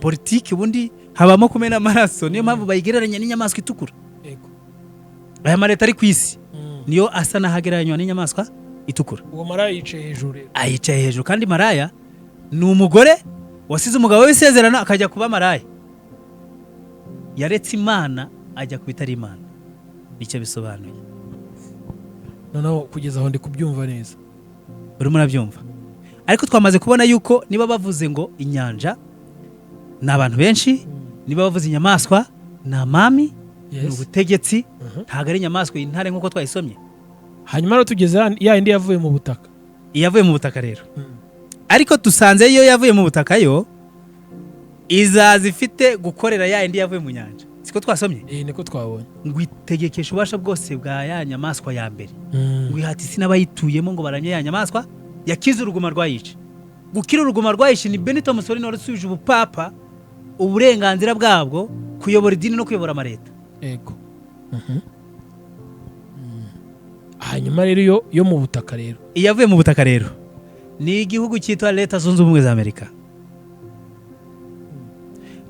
Politiki ubundi habamo kumena amaraso, niyo mpamvu bayigereranya n'inyamaswa itukura. Aya maleta ari ku isi niyo asa n'ahagereranywa n'inyamaswa itukura. Uwo maraya yicaye hejuru rero. Ayicaye hejuru, kandi maraya ni umugore wasize umugabo w'isezerano akajya kuba maraya. Yaretse Imana ajya ku bitari Imana, nicyo bisobanuye. Noneho kugeza aho ndi kubyumva neza. Urimo urabyumva, ariko twamaze kubona yuko niba bavuze ngo inyanja ni abantu benshi, niba bavuze inyamaswa ni amami, ni ubutegetsi, ntabwo ari inyamaswa intare nk'uko twayisomye. Hanyuma rero tugeze ya yindi yavuye mu butaka. Iyavuye mu butaka rero, ariko dusanze iyo yavuye mu butaka yo izaza ifite gukorera ya yindi yavuye mu nyanja, siko twasomye? Eh, niko twabonye. Ngo itegekesha ububasha bwose bwa ya nyamaswa ya mbere, ngo ihata isi n'abayituyemo ngo baramye ya nyamaswa yakize uruguma rwayica. Gukira uruguma rwayishe ni Benito Mussolini wari usubije ubupapa uburenganzira bwabwo kuyobora idini no kuyobora amaleta. Yego. Hanyuma rero iyo yo mu butaka rero? Iyavuye mu butaka rero ni igihugu cyitwa Leta Zunze Ubumwe za Amerika.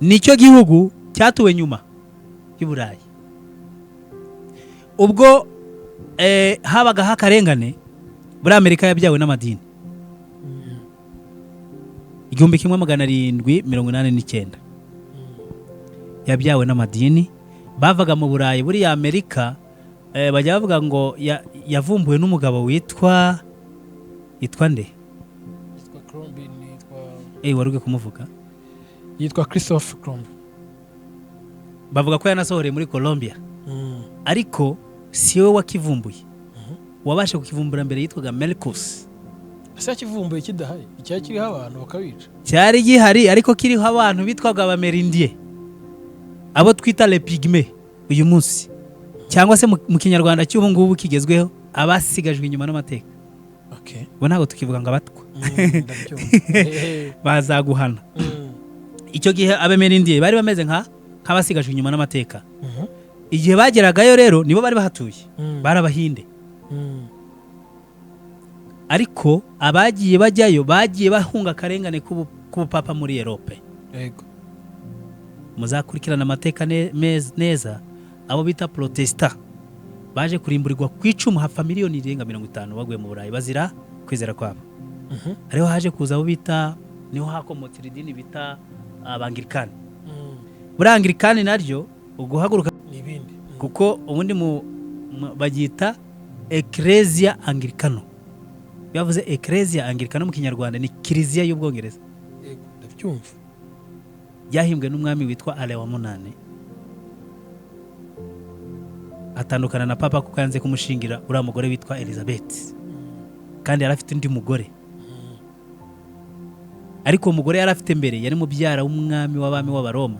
Nicyo gihugu cyatuwe nyuma y'Uburayi. Ubwo habagaho akarengane muri Amerika yabyawe n'amadini 1789, yabyawe n'amadini bavaga mu Burayi. Buriya Amerika, bajya bavuga ngo yavumbuwe n'umugabo witwa nde? Yitwa Colombin, yitwa Wari ugiye kumuvuga. Yitwa Christophe Colomb. Bavuga ko yanasohoreye muri Colombia, ariko si we wakivumbuye. Wabashe kukivumbura mbere yitwaga Melkus. Ese yakivumbuye kidahari? Icyari kiriho abantu bakabica. Cyari gihari, ariko kiriho abantu bitwaga Abamerindie, abo twita les Pygmées uyu munsi, cyangwa se mu Kinyarwanda cy'ubu ngubu kigezweho, abasigajwe inyuma n'amateka. Ubu ntabwo tukivuga ngo abatwa. Ndabyumva. Bazaguhana. Icyo gihe Abamerindie bari bameze nk'abasigajwe inyuma n'amateka. Igihe bageragayo rero nibo bari bahatuye, bari Abahinde. Ariko abagiye bajyayo bagiye bahunga akarengane k'ubupapa muri Europe. Muzakurikirana amateka neza, abo bita Protesta baje kurimburirwa ku icumu, hapfa miliyoni irenga 50 baguye mu Burayi bazira kwizera kwabo. Ariho haje kuza abo bita, niho hakomotse iri dini bita Abangirikani. Buriya Angirikani naryo uguhaguruka Ni ibindi. Kuko ubundi baryita Ecclesia Anglicano. Bavuze Ecclesia Anglicano mu Kinyarwanda ni Kiliziya y'Ubwongereza. Yego, ndabyumva. Ryahimbwe n'umwami witwa Ale wa munani, atandukana na papa kuko yanze kumushingira uriya mugore witwa Elizabeth, kandi yari afite undi mugore. Ariko uwo mugore yari afite mbere yari mubyara w'umwami w'abami w'Abaroma.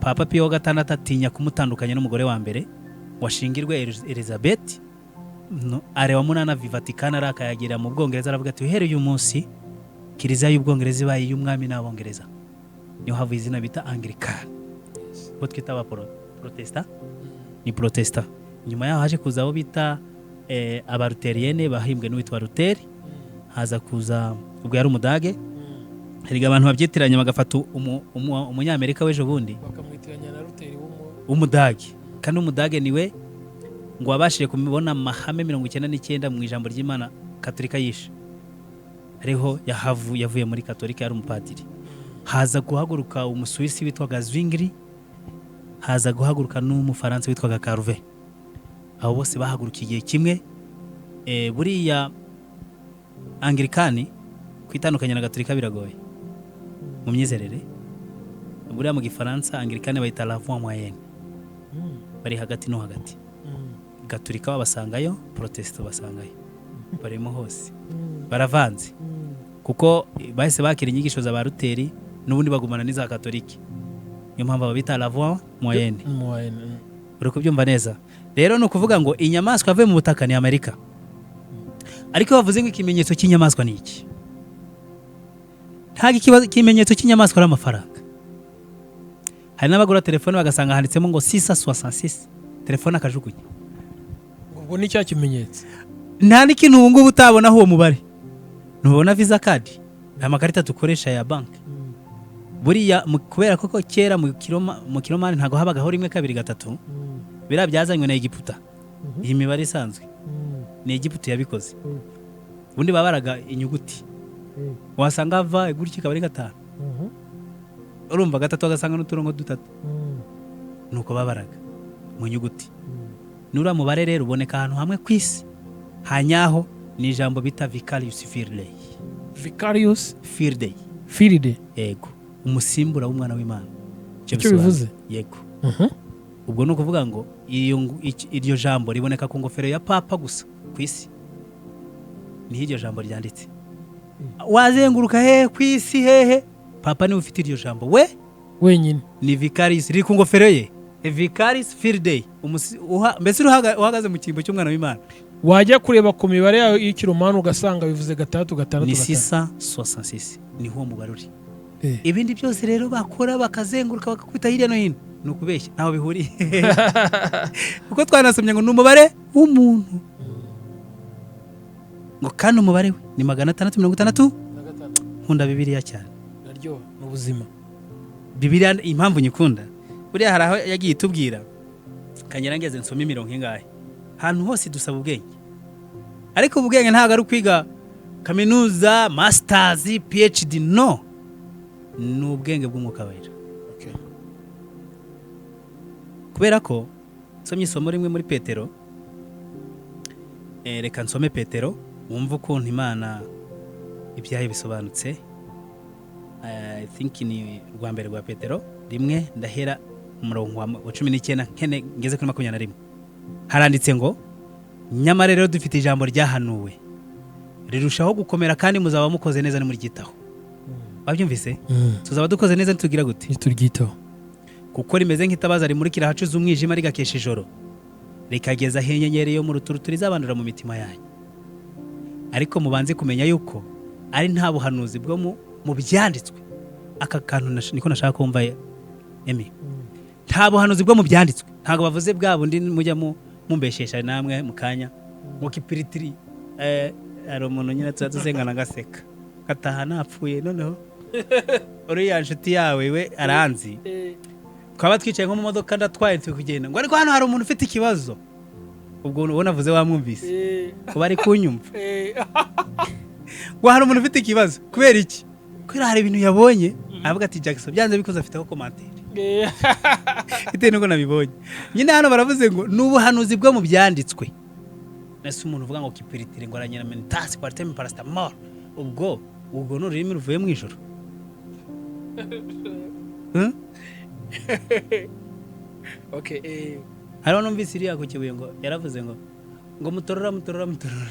Papa Piyo wa gatandatu atinya kumutandukanya n'umugore wa mbere washingirwe Elizabeth. No, Ale wa munani ava i Vatikani arakayagira mu Bwongereza, aravuga ati: "Uhereye uyu munsi Kiliziya y'Ubwongereza ibaye iy'umwami n'Abongereza." Niho havuye izina bita Anglikani, bo twita Abaprotesta ni Protesta. Nyuma yaho haje kuza abo bita Abaruteriyene bahimbwe n'uwitwa Luteri. Haza kuza ubwo yari Umudage. Erega abantu babyitiranya bagafata Umunyamerika w'ejo bundi bakamwitiranya na Ruteri w'Umudage, kandi Umudage niwe ngo wabashije kubona amahame 99 mu ijambo ry'Imana Katolika yishe. Ariho yavuye muri Katolika, yari umupadiri. Haza guhaguruka Umusuwisi witwaga Zwingli, haza guhaguruka n'Umufaransa witwaga Calvin. Abo bose bahagurukiye igihe kimwe. Buriya Anglikani kwitandukanya na Gatolika biragoye mu myizerere. Buriya mu Gifaransa Anglikani bayita la voie moyenne, bari hagati no hagati. Gatolika babasangayo, Protestant basangayo, barimo hose, baravanze, kuko bahise bakira inyigisho za ba Luteri n'ubundi bagumana n'iza Katolike. Niyo mpamvu babita la voie moyenne. Moyenne. Uri kubyumva neza? Rero ni ukuvuga ngo inyamaswa yavuye mu butaka ni Amerika. Ariko iyo bavuze ngo ikimenyetso cy'inyamaswa ni iki? Ntabwo ikimenyetso cy'inyamaswa ari amafaranga. Hari n'abagura telefone bagasanga handitsemo ngo 666, telefone akajugunya. Ubwo ni cya kimenyetso. Nta n'ikintu ubu ngubu utabonaho uwo mubare. Ntubona Visa card, amakarita dukoresha ya banki buriya, kubera ko kera mu kiromani ntabwo habagaho rimwe, kabiri, gatatu. Biriya byazanywe na Egiputa. Iyi mibare isanzwe ni Egiputa yabikoze. Ubundi babaraga inyuguti, wasanga va gutya ikaba ari gatanu, urumva gatatu agasanga n'uturongo dutatu. Nuko babaraga mu nyuguti. Nuriya mubare rero uboneka ahantu hamwe ku isi hanyaho, ni ijambo bita Vicarius Filii. Vicarius Filii. Filii. Yego, umusimbura w'umwana w'Imana. Icyo bisobanura. bivuze? Yego. Ubwo ni ukuvuga ngo iryo jambo riboneka ku ngofero ya papa gusa ku isi, niho iryo jambo ryanditse. Wazenguruka hehe ku isi, hehe, papa niwe ufite iryo jambo we wenyine. Ni Vicarius, riri ku ngofero ye, Vicarius Filii, mbese uhagaze mu cyimbo cy'umwana w'Imana. Wajya kureba ku mibare yawe y'ikiromani ugasanga bivuze gatandatu gatandatu Ni gatanu. 666, niho uwo mubare uri. Ibindi byose rero bakora bakazenguruka bakakubita hirya no hino ni ukubeshya, ntaho bihuriye, kuko twanasomye ngo ni umubare w'umuntu, ngo kandi umubare we ni 666. Nkunda Bibiliya cyane. Naryo ni ubuzima. Bibiliya impamvu nyikunda, buriya hari aho yagiye itubwira kanyera ngeze nsome imirongo ingahe, ahantu hose dusaba ubwenge. Ariko ubwenge ntabwo ari ukwiga kaminuza, masters, PhD, no, ni ubwenge bw'Umwuka Wera. Kubera ko nsomye isomo rimwe muri Petero, reka nsome Petero wumve ukuntu Imana ibyayo bisobanutse. I think ni rwa mbere rwa Petero rimwe, ndahera umurongo wa 19 nkene ngeze kuri 21. Haranditse ngo: "Nyamara rero dufite ijambo ryahanuwe rirushaho gukomera, kandi muzaba mukoze neza nimuryitaho." Wabyumvise? Tuzaba dukoze neza nitugira gute? Nituryitaho. "Kuko rimeze nk'itabaza rimurikira ahacuze umwijima rigakesha ijoro, rikageza aho inyenyeri yo mu ruturuturu izabandura mu mitima yanyu. Ariko mubanze kumenya yuko ari nta buhanuzi bwo mu byanditswe." Aka kantu niko nashaka kumva emi. Nta buhanuzi bwo mu byanditswe, ntabwo bavuze bwa bundi mujya mumbeshesha namwe mu kanya ngo kipiritiri. Hari umuntu nyine tuba tuzengana agaseka gataha napfuye. Noneho uriya nshuti yawe we aranzi, twaba twicaye nko mu modoka, ndatwaye, turi kugenda, ngo: "Ariko hano hari umuntu ufite ikibazo." Ubwo ubona avuze wamwumvise kuba ari kunyumva, ngo hari umuntu ufite ikibazo. Kubera iki? Kubera hari ibintu yabonye aravuga ati: "Jackson byanze bikoze afiteho commentaire," bitewe n'uko nabibonye nyine. Hano baravuze ngo ni ubuhanuzi bwo mu byanditswe. Nese umuntu uvuga ngo kipiritiri, ngo aranyira menitasi Coartem, paracetamol, ubwo ni ururimi ruvuye mu ijoro? Hmm? Okay. Hariho numvise iriya ku Kibuye ngo yaravuze ngo mutorora mutorora mutorora.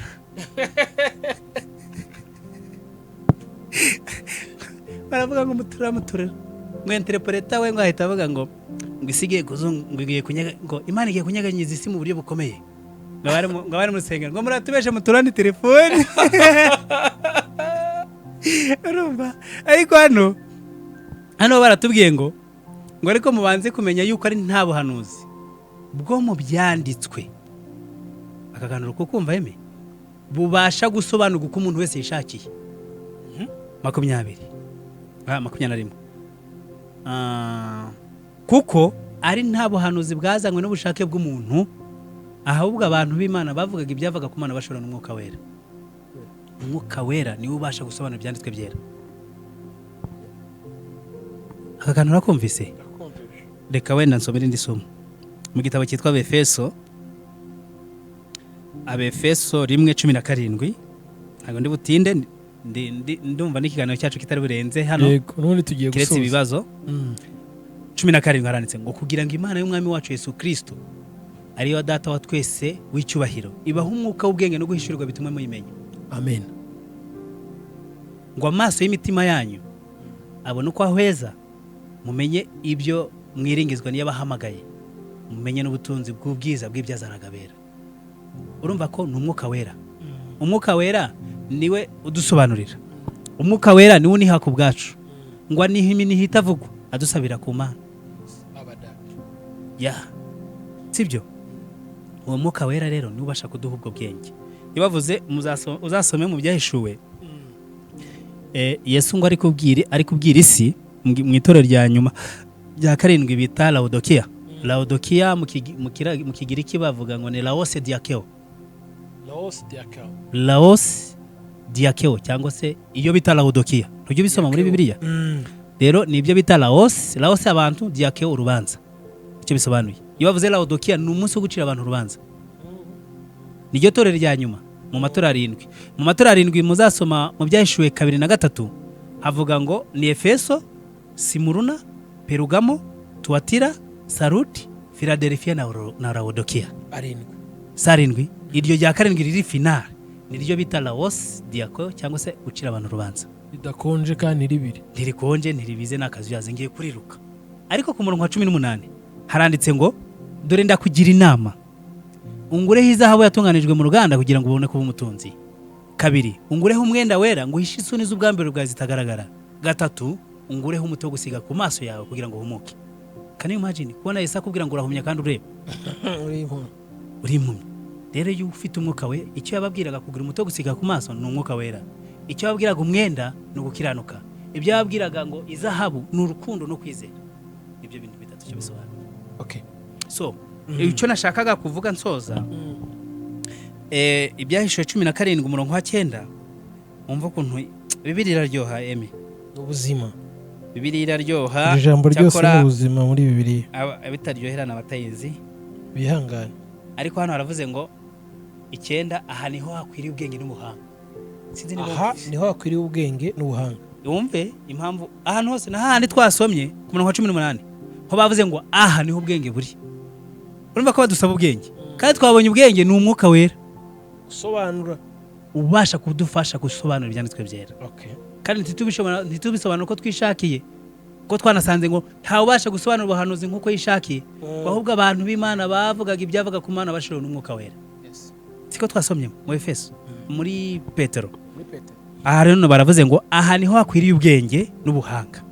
Baravuga ngo mutorora mutorora, ngo interpreta we ngo ahita avuga ngo isi igiye kuzungu, ngo igiye kunyega, ngo Imana igiye kunyeganyiza isi mu buryo bukomeye, ngo abari mu rusengero ngo muratubeshe muturane telefone. Urumva, ariko hano baratubwiye ngo ariko mubanze kumenya yuko ari nta buhanuzi bwo mu byanditswe, aka kantu ko kumva yeme, bubasha gusobanurwa uko umuntu wese yishakiye. 20, 21. "Kuko ari nta buhanuzi bwazanywe n'ubushake bw'umuntu, ahubwo abantu b'Imana bavugaga ibyavaga ku Mana bashobora n'Umwuka Wera." Umwuka Wera niwe ubasha gusobanura ibyanditswe byera. Aka kantu urakumvise? Reka wenda nsomere indi somo mu gitabo cyitwa Abefeso, Abefeso 1:17. Ntabwo ndi butinde, ndumva n'ikiganiro cyacu kitari burenze hano. Yego, n'ubundi tugiye Keretse gusoza. ibibazo. 17 haranditse ngo: "Kugira ngo Imana y'Umwami wacu Yesu Kirisito, ariyo Data wa twese w'icyubahiro, ibaha umwuka w'ubwenge no guhishurirwa bituma muyimenya." Amen. Ngo "amaso y'imitima yanyu abone uko ahweza, mumenye ibyo mwiringizwa n'iyabahamagaye, mumenye n'ubutunzi bw'ubwiza bw'ibyazaragabera." Urumva ko ni Umwuka Wera. Umwuka Wera niwe udusobanurira. Umwuka Wera niwe uniha ku bwacu, ngo aniha iminiha itavugwa, adusabira ku Mana. Ya, sibyo? Uwo Mwuka Wera rero niwe ubasha kuduha ubwo bwenge. Iyo bavuze uzasome mu Byahishuwe, Yesu ngo ari kubwira isi mu itorero rya nyuma rya karindwi bita Laodikiya. Laodikiya mu Kigiriki bavuga ngo ni laos diakeo. Laos diakeo, cyangwa se iyo bita Laodikiya, ntujya ubisoma muri Bibiliya? Rero ni ibyo bita laos, laos abantu, diakeo urubanza. Icyo bisobanuye, iyo bavuze Laodikiya, ni umunsi wo gucira abantu urubanza. Niryo torero rya nyuma mu matora arindwi. Mu matora arindwi muzasoma mu Byahishuwe 2 na 3, havuga ngo ni Efeso, Simuruna, Perugamo, Tuwatira, Sarudi, Filadelfiya na Laodikiya. Arindwi. Si arindwi? Iryo rya karindwi riri final niryo bita laos diako, cyangwa se gucira abantu urubanza. Ridakonje kandi ribiri. Ntirikonje, ntiribize, n'akazuyazi. Ngiye kuriruka, ariko ku murongo wa 18 haranditse ngo: "Dore ndakugira inama, ungureho izahabu yatunganijwe mu ruganda kugira ngo ubone kuba umutunzi. Kabiri, ungureho umwenda wera ngo uhishe isoni z'ubwambure bwawe zitagaragara. Gatatu, ungureho umuti wo gusiga ku maso yawe kugira ngo uhumuke." Can you imagine kubona Yesu akubwira ngo urahumye kandi ureba? Uri impumyi. Uri impumyi. Rero iyo ufite Umwuka we, icyo yababwiraga kugura umuti wo gusiga ku maso ni Umwuka Wera, icyo yababwiraga umwenda ni ugukiranuka, ibyo yababwiraga ngo izahabu ni urukundo no kwizera. Ibyo bintu bitatu icyo bisobanuye. So icyo nashakaga kuvuga nsoza, Ibyahishuwe 17 umurongo wa 9, wumva ukuntu Bibiri iraryoha, emi. Ubuzima. Bibiri iraryoha. Iri jambo ryose Cyakora ni ubuzima muri Bibiliya. Abitaryohera ni abatayizi. Bihangane. Ariko hano haravuze ngo 9: "Aha niho hakwiriye ubwenge n'ubuhanga." Sinzi niba Aha niho hakwiriye ubwenge n'ubuhanga. Wumve impamvu ahantu hose na hahandi twasomye ku murongo wa 18 ho bavuze ngo aha niho ubwenge buri. Urumva ko badusaba ubwenge, kandi twabonye ubwenge ni Umwuka Wera Gusobanura. ubasha kudufasha gusobanura ibyanditswe byera. Kandi ntitubisobanura uko twishakiye, ko twanasanze ngo ntawubasha gusobanura ubuhanuzi nk'uko yishakiye, ahubwo abantu b'Imana bavugaga ibyavuga ku Mana bashiriwe n'Umwuka Wera. Siko twasomye mu Efeso, muri Petero? Muri Petero. Aha rero baravuze ngo aha niho hakwiriye ubwenge n'ubuhanga.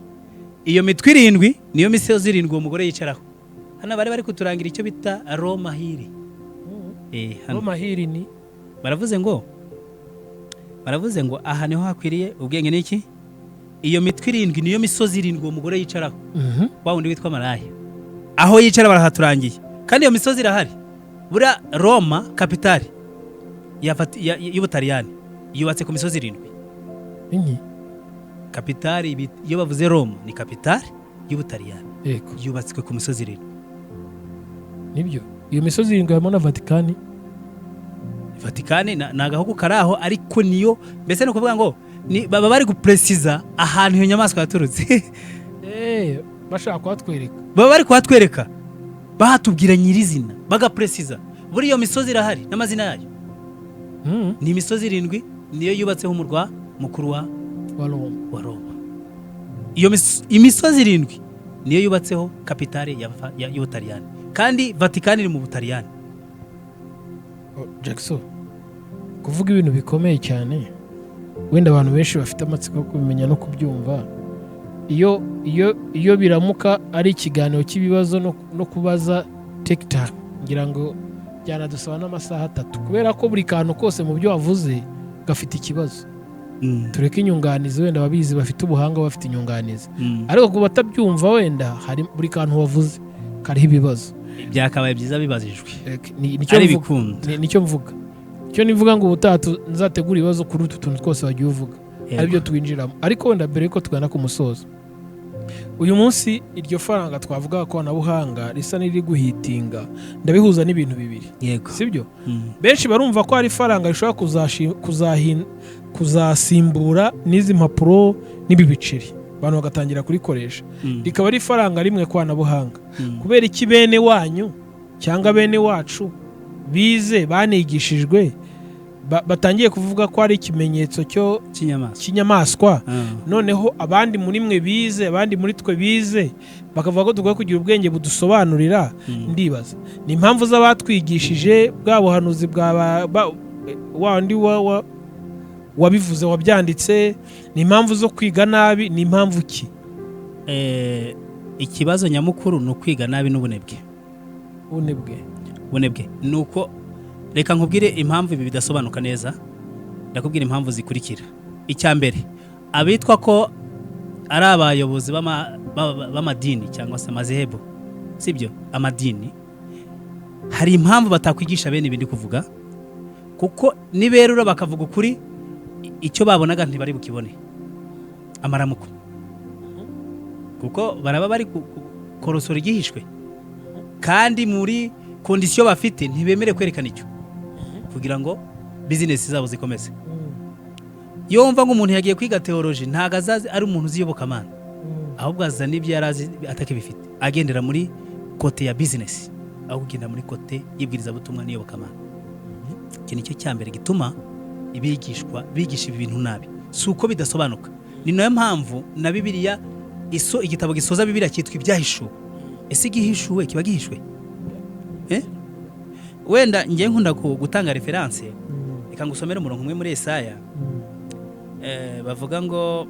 Iyo mitwe irindwi niyo misozi irindwi uwo mugore yicaraho. Hano bari kuturangira icyo bita Roma Hill. Hano Roma Hill ni baravuze ngo aha niho hakwiriye ubwenge n'iki? Iyo mitwe irindwi niyo misozi irindwi uwo mugore yicaraho, wa wundi witwa maraya. Aho yicara barahaturangiye, kandi iyo misozi irahari. Buriya Roma, capitale y'Ubutaliyani, yubatse ku misozi irindwi. Inki? Capitale, iyo bavuze Roma ni capitale y'Ubutaliyani, yubatswe ku misozi irindwi. Nibyo, iyo misozi irindwi harimo na Vatikani. Vatikani ni agahugu kari aho, ariko niyo mbese ni ukuvuga ngo baba bari gupresiza ahantu iyo nyamaswa yaturutse. Bashaka kuhatwereka. Baba bari kuhatwereka, bahatubwira nyirizina, bagapresiza. Buri iyo misozi irahari n'amazina yayo. Ni imisozi irindwi, niyo yubatseho umurwa mukuru wa Wa Roma. Wa Roma. Iyo imisozi irindwi niyo yubatseho capitale y'Ubutaliyani, kandi Vatikani iri mu Butaliyani. Oh, Jackson, kuvuga ibintu bikomeye cyane, wenda abantu benshi bafite amatsiko yo kubimenya no kubyumva. Iyo biramuka ari ikiganiro cy'ibibazo no kubaza tekita, ngira ngo byanadusaba n'amasaha 3, kubera ko buri kantu kose mu byo wavuze gafite ikibazo. Tureke inyunganizi, wenda ababizi bafite ubuhanga bafite inyunganizi, ariko ku batabyumva wenda hari buri kantu wavuze kariho ibibazo. Byakabaye byiza bibazijwe Nicyo ari mvuga. bikunda. Nicyo mvuga, icyo nivuga ngo ubutaha nzategura ibibazo kuri utu tuntu twose wagiye uvuga, aribyo twinjiramo. Ariko wenda mbere yuko tugana ku musozo, uyu munsi iryo faranga twavuga koranabuhanga risa n'iriri guhitinga, ndabihuza n'ibintu bibiri. Sibyo? Benshi barumva ko hari ifaranga rishobora kuzasimbura n'izi mpapuro n'ibi biceri, abantu bagatangira kurikoresha, rikaba ari ifaranga rimwe koranabuhanga. Kubera iki bene wanyu cyangwa bene wacu bize banigishijwe batangiye kuvuga ko ari ikimenyetso cyo cy'inyamaswa? Cy'inyamaswa. Noneho abandi muri mwe bize, abandi muri twe bize, bakavuga ko dukwiye kugira ubwenge budusobanurira. Ndibaza ni impamvu z'abatwigishije bwa buhanuzi bwa wa wundi wa Wabivuze, wabyanditse, ni impamvu zo kwiga nabi, ni impamvu ki? Ikibazo nyamukuru ni ukwiga nabi n'ubunebwe. Ubunebwe. Ubunebwe ni uko, reka nkubwire impamvu ibi bidasobanuka neza. Ndakubwira impamvu zikurikira. Icya mbere, abitwa ko ari abayobozi b'amadini cyangwa se amazehebu, sibyo, amadini, hari impamvu batakwigisha bene ibi ndi kuvuga, kuko niberura bakavuga ukuri, icyo babonaga ntibari bukibone, amaramuko, kuko baraba bari korosora igihishwe, kandi muri condition bafite ntibemere kwerekana icyo kugira ngo business zabo zikomeze. Iyo wumva ngo umuntu yagiye kwiga théologie, ntabwo azazi ari umuntu uzi iyobokamana, ahubwo aza n'ibyo yari azi atakibifite, agendera muri côté ya business aho kugenda muri côté y'ibwirizabutumwa n'iyobokamana. Iki ni cyo cya mbere gituma ibigishwa bigisha ibi bintu nabi, si uko bidasobanuka. Ni nayo mpamvu na Bibiliya iso igitabo gisoza Bibiliya cyitwa Ibyahishuwe. Ese igihishuwe kiba gihishwe? Eh? Wenda ngiye nkunda gutanga référence. Reka ngusomere umurongo umwe muri Esaya, bavuga ngo,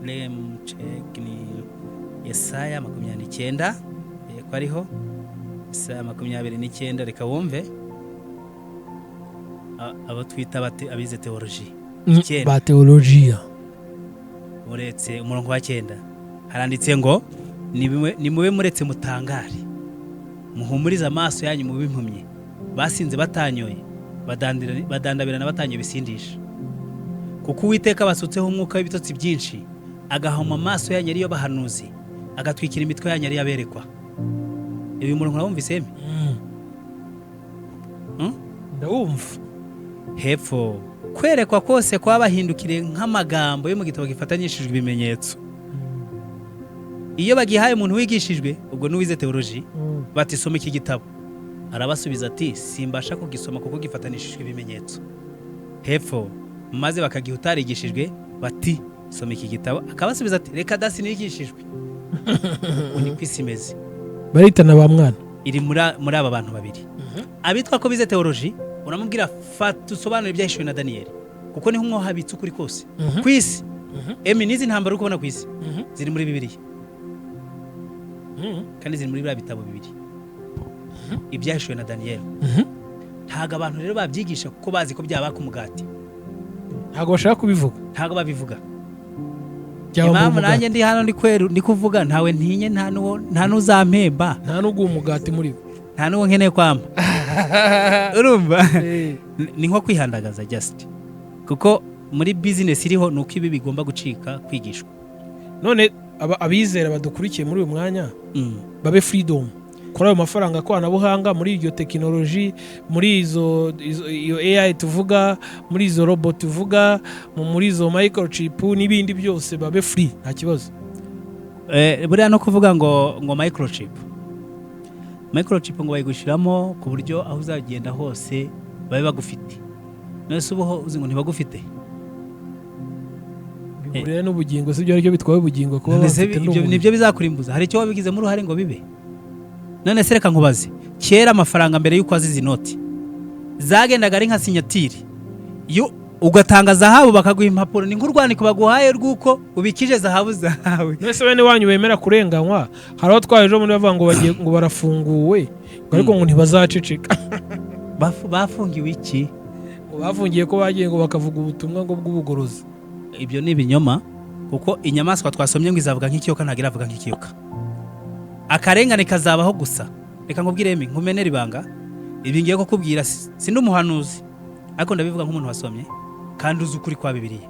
let me check, ni Yesaya 29, ko ariho Yesaya 29. Reka wumve abo twita abize théologie. Icyenda. Ba teolojiya. Uretse umurongo wa 9, haranditse ngo: "Nimube muretse mutangare, muhumurize amaso yanyu mube impumyi. Basinze batanyoye, badandabirana batanyoye ibisindisha, kuko Uwiteka basutseho umwuka w'ibitotsi byinshi, agahoma amaso yanyu ariyo bahanuzi, agatwikira imitwe yanyu ariyo aberekwa." Uyu murongo urawumvise, Emi? Hmm? Ndawumva. Hepfo: "Kwerekwa kose kwabahindukiriye nk'amagambo yo mu gitabo gifatanyishijwe ibimenyetso." Iyo bagihaye umuntu wigishijwe, ubwo n'uwize théologie, bati: "Soma iki gitabo," arabasubiza ati: "Simbasha kugisoma kuko gifatanishijwe ibimenyetso." Hepfo: maze bakagiha utarigishijwe, bati: "Soma iki gitabo," akabasubiza ati: "Reka da, sinigishijwe." Ubu ni ko isi imeze. Baritana ba mwana. Iri muri aba bantu babiri, abitwa ko bize théologie. Uramubwira: "Fata usobanure ibyahishuwe na Daniyeli," kuko niho umwoha habitse ukuri kose ku isi. Emi, n'izi ntambara uri kubona ku isi ziri muri Bibiliya, kandi ziri muri biriya bitabo bibiri, Ibyahishuwe na Daniyeli. Ntabwo abantu rero babyigisha kuko bazi ko byabaka umugati. Ntabwo bashaka kubivuga. Ntabwo babivuga. Byaba mu Impamvu mugati. nanjye ndi hano ndi kweru ndi kuvuga, ntawe ntinye, nta n'uzampemba. Nta n'uguha umugati muri bo. Nta n'uwo nkeneye kwamba, urumva? Ni nko kwihandagaza just, kuko muri business iriho ni uko ibi bigomba gucika kwigishwa. None abizera badukurikiye muri uyu mwanya babe freedom kuri ayo mafaranga koranabuhanga, muri iryo tekinoloji, muri iyo AI tuvuga, muri izo robot tuvuga, muri izo microchip n'ibindi byose, babe free, nta kibazo? Buriya no kuvuga ngo microchip ngo bayigushiramo ku buryo aho uzagenda hose babe bagufite. None se ubuho uzi ngo ntibagufite? Bihurira n'ubugingo si byo? Aricyo bitwaye ubugingo kuba None se bafite ibyo n'ubundi. Nibyo bizakurimbuza? Hari icyo wabigizemo uruhare ngo bibe? None se reka nkubaze: kera amafaranga mbere y'uko aziza inoti zagendaga ari nka signature, iyo ugatanga zahabu bakaguha impapuro, ni nk'urwandiko baguhaye rw'uko ubikije zahabu zawe. None se bene wanyu bemera kurenganywa, hari aho twaje ejo bundi bavuga ngo bagiye, ngo barafunguwe, ngo ariko ngo ntibazaceceka. Bafungiwe iki? Ngo bafungiye ko bagiye ngo bakavuga ubutumwa ngo bw'ubugorozi. Ibyo ni ibinyoma, kuko inyamaswa twasomye ngo izavuga nk'ikiyoka ntabwo iravuga nk'ikiyoka. Akarengane kazabaho gusa. Reka nkubwire, Emi, nkumenere ibanga. Ibi ngiye kukubwira, sindi umuhanuzi, ariko ndabivuga nk'umuntu wasomye kandi uzi ukuri kwa Bibiliya.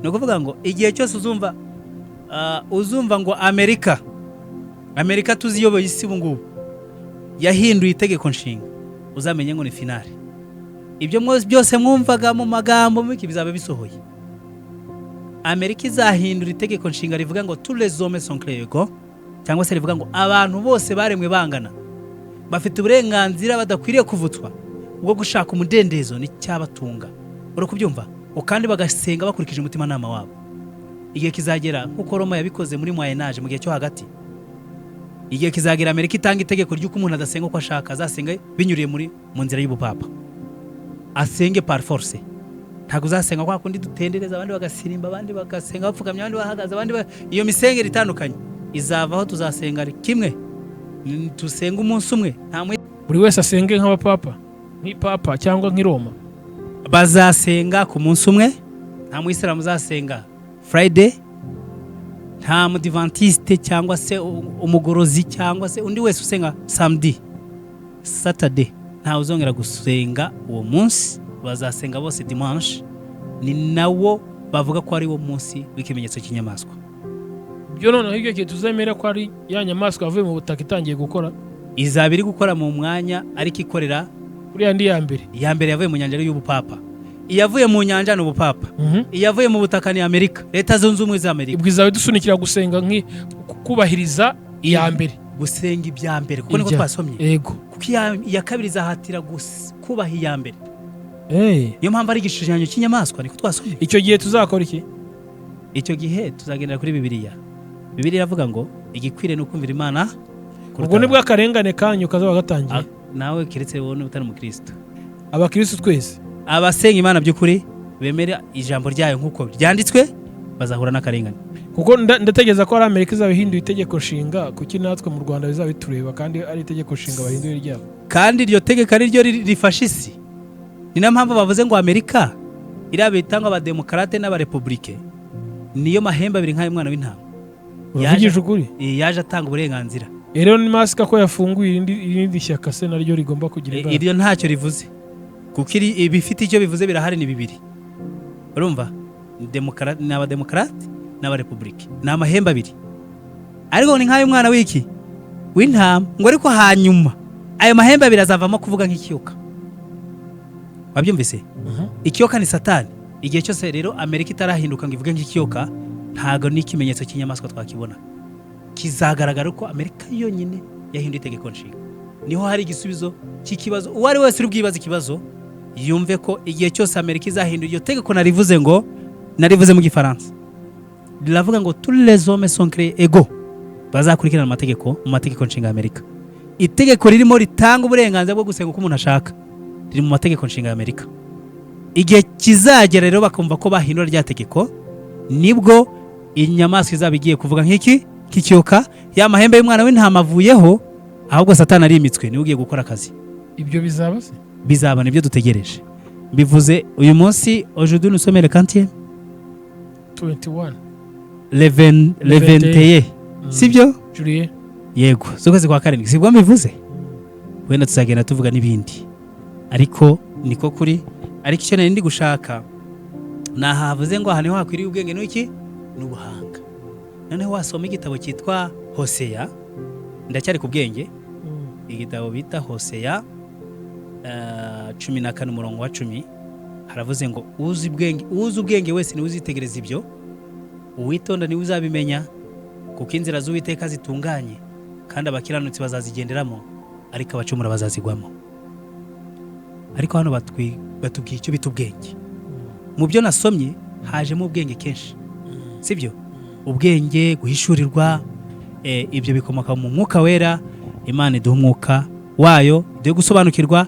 Ni ukuvuga ngo igihe cyose uzumva ngo Amerika tuziyoboye isi ubu ngubu yahinduye itegeko nshinga, uzamenye ngo ni finale. Ibyo byose mwumvaga mu magambo miki bizaba bisohoye. Amerika izahindura itegeko nshinga rivuga ngo "tous les hommes sont égaux", cyangwa se rivuga ngo abantu bose baremwe bangana, bafite uburenganzira badakwiriye kuvutswa bwo gushaka umudendezo n'icyabatunga, uri kubyumva? Kandi bagasenga bakurikije umutimanama wabo. Igihe kizagera, nk'uko Roma yabikoze muri Moyen Âge, mu gihe cyo hagati, igihe kizagera Amerika itanga itegeko ry'uko umuntu adasenga uko ashaka, azasenga binyuriye muri mu nzira y'ubupapa, asenge par force. Ntabwo uzasenga kwa kundi dutendereza, abandi bagasirimba, abandi bagasenga bapfukamye, abandi bahagaze, abandi iyo misengere itandukanye izavaho. Tuzasenga kimwe. Tusenga umunsi umwe, nta Buri wese asenge nk'abapapa, nk'ipapa cyangwa nk'i Roma. Bazasenga ku munsi umwe. Nta muyisilamu uzasenga Friday, nta mudivantiste cyangwa se umugorozi cyangwa se undi wese usenga samedi, Saturday. Ntawe uzongera gusenga uwo munsi, bazasenga bose dimanche. Ni nawo bavuga ko ari wo munsi w'ikimenyetso cy'inyamaswa. Ibyo noneho, ibyo gihe tuzemera ko ari ya nyamaswa yavuye mu butaka itangiye gukora? Izaba iri gukora mu mwanya, ariko ikorera kuri ya ndi ya mbere. Iya mbere yavuye mu nyanja ari iy'ubupapa. Iyavuye mu nyanja ni ubupapa, iyavuye mu butaka ni Amerika, Leta Zunze Ubumwe za Amerika. Ubwo izaba idusunikira gusenga kubahiriza iya mbere. Gusenga ibya mbere, kuko niko twasomye. Kuko iya kabiri izahatira kubaha iya mbere. Niyo mpamvu ari igishushanyo cy'inyamaswa, niko twasomye. Icyo gihe tuzakora iki? Icyo gihe tuzagendera kuri Bibiliya. Bibiliya iravuga ngo igikwiriye ni ukumvira Imana kuruta Ubwo nibwo abantu. akarengane kanyu kazaba gatangiye. Ah, nawe keretse wowe utari umukristo. Abakristo twese. Abasenga Imana by'ukuri, bemera ijambo ryayo nk'uko ryanditswe, bazahura n'akarengane. Kuko ndatekereza ko ari Amerika izaba ihinduye itegeko nshinga, kuki natwe mu Rwanda bizaba bitureba kandi ari itegeko nshinga bahinduye ryabo? Kandi iryo tegeko ari ryo rifasha isi. Ni nayo mpamvu bavuze ngo Amerika iriya bita ngo abademokarate n'abarepubulike niyo mahembe abiri nk'ay'umwana w'intama. Uravugije ukuri. Yaje atanga uburenganzira. Elon Musk ko yafunguye irindi shyaka se, naryo rigomba kugira imbaraga? Iryo ntacyo rivuze, kuko ibifite icyo bivuze birahari, ni bibiri. Urumva, ni abademokarate n'abarepubulike, ni amahembe abiri, ariko ni nk'ay'umwana w'iki? W'intama. Ngo ariko hanyuma ayo mahembe abiri azavamo kuvuga nk'ikiyoka. Wabyumvise? Mhm. Ikiyoka ni Satani. Igihe cyose rero Amerika itarahinduka ngo ivuge nk'ikiyoka, ntabwo n'ikimenyetso cy'inyamaswa twakibona. Kizagaragara ko Amerika yonyine yahinduye itegeko nshinga. Niho hari igisubizo cy'ikibazo. Uwo ari wese uri bwibaze ikibazo, yumve ko igihe cyose Amerika izahindura iryo tegeko, narivuze ngo, narivuze mu Gifaransa, riravuga ngo "Tous les hommes sont créés égaux", bazakurikirana amategeko mu mategeko nshinga ya Amerika. Itegeko ririmo ritanga uburenganzira bwo gusenga uko umuntu ashaka riri mu mategeko nshinga ya Amerika. Igihe kizagera rero bakumva ko bahindura rya tegeko, nibwo inyamaswa izaba igiye kuvuga nk'iki? Nk'ikiyoka. Ya mahembe y'umwana w'intama avuyeho, ahubwo Satani arimitswe, niwe ugiye gukora akazi. Ibyo bizaba se? Bizaba, nibyo dutegereje. Mbivuze uyu munsi, aujourd'hui nous sommes le quantième? 21. Le le 21, sibyo? Juillet. Yego, z'ukwezi kwa karindwi, sibwo mbivuze? Wenda tuzagenda tuvuga n'ibindi, ariko niko kuri. Ariko icyo nari ndi gushaka ni aha havuze ngo aha niho hakwiriye ubwenge n'iki? N'ubuhanga. Noneho wasoma igitabo cyitwa Hoseya, ndacyari ku bwenge. Igitabo bita Hoseya 14 umurongo wa 10, haravuze ngo uzi ubwenge wese niwe uzitegereza ibyo, uwitonda niwe uzabimenya, kuko inzira z'Uwiteka zitunganye, kandi abakiranutsi bazazigenderamo, ariko abacumura bazazigwamo. Ariko hano batubwiye icyo bita ubwenge. Mu byo nasomye hajemo ubwenge kenshi, sibyo? Ubwenge, guhishurirwa, ibyo bikomoka mu Mwuka Wera. Imana iduha umwuka wayo, iduhe gusobanukirwa,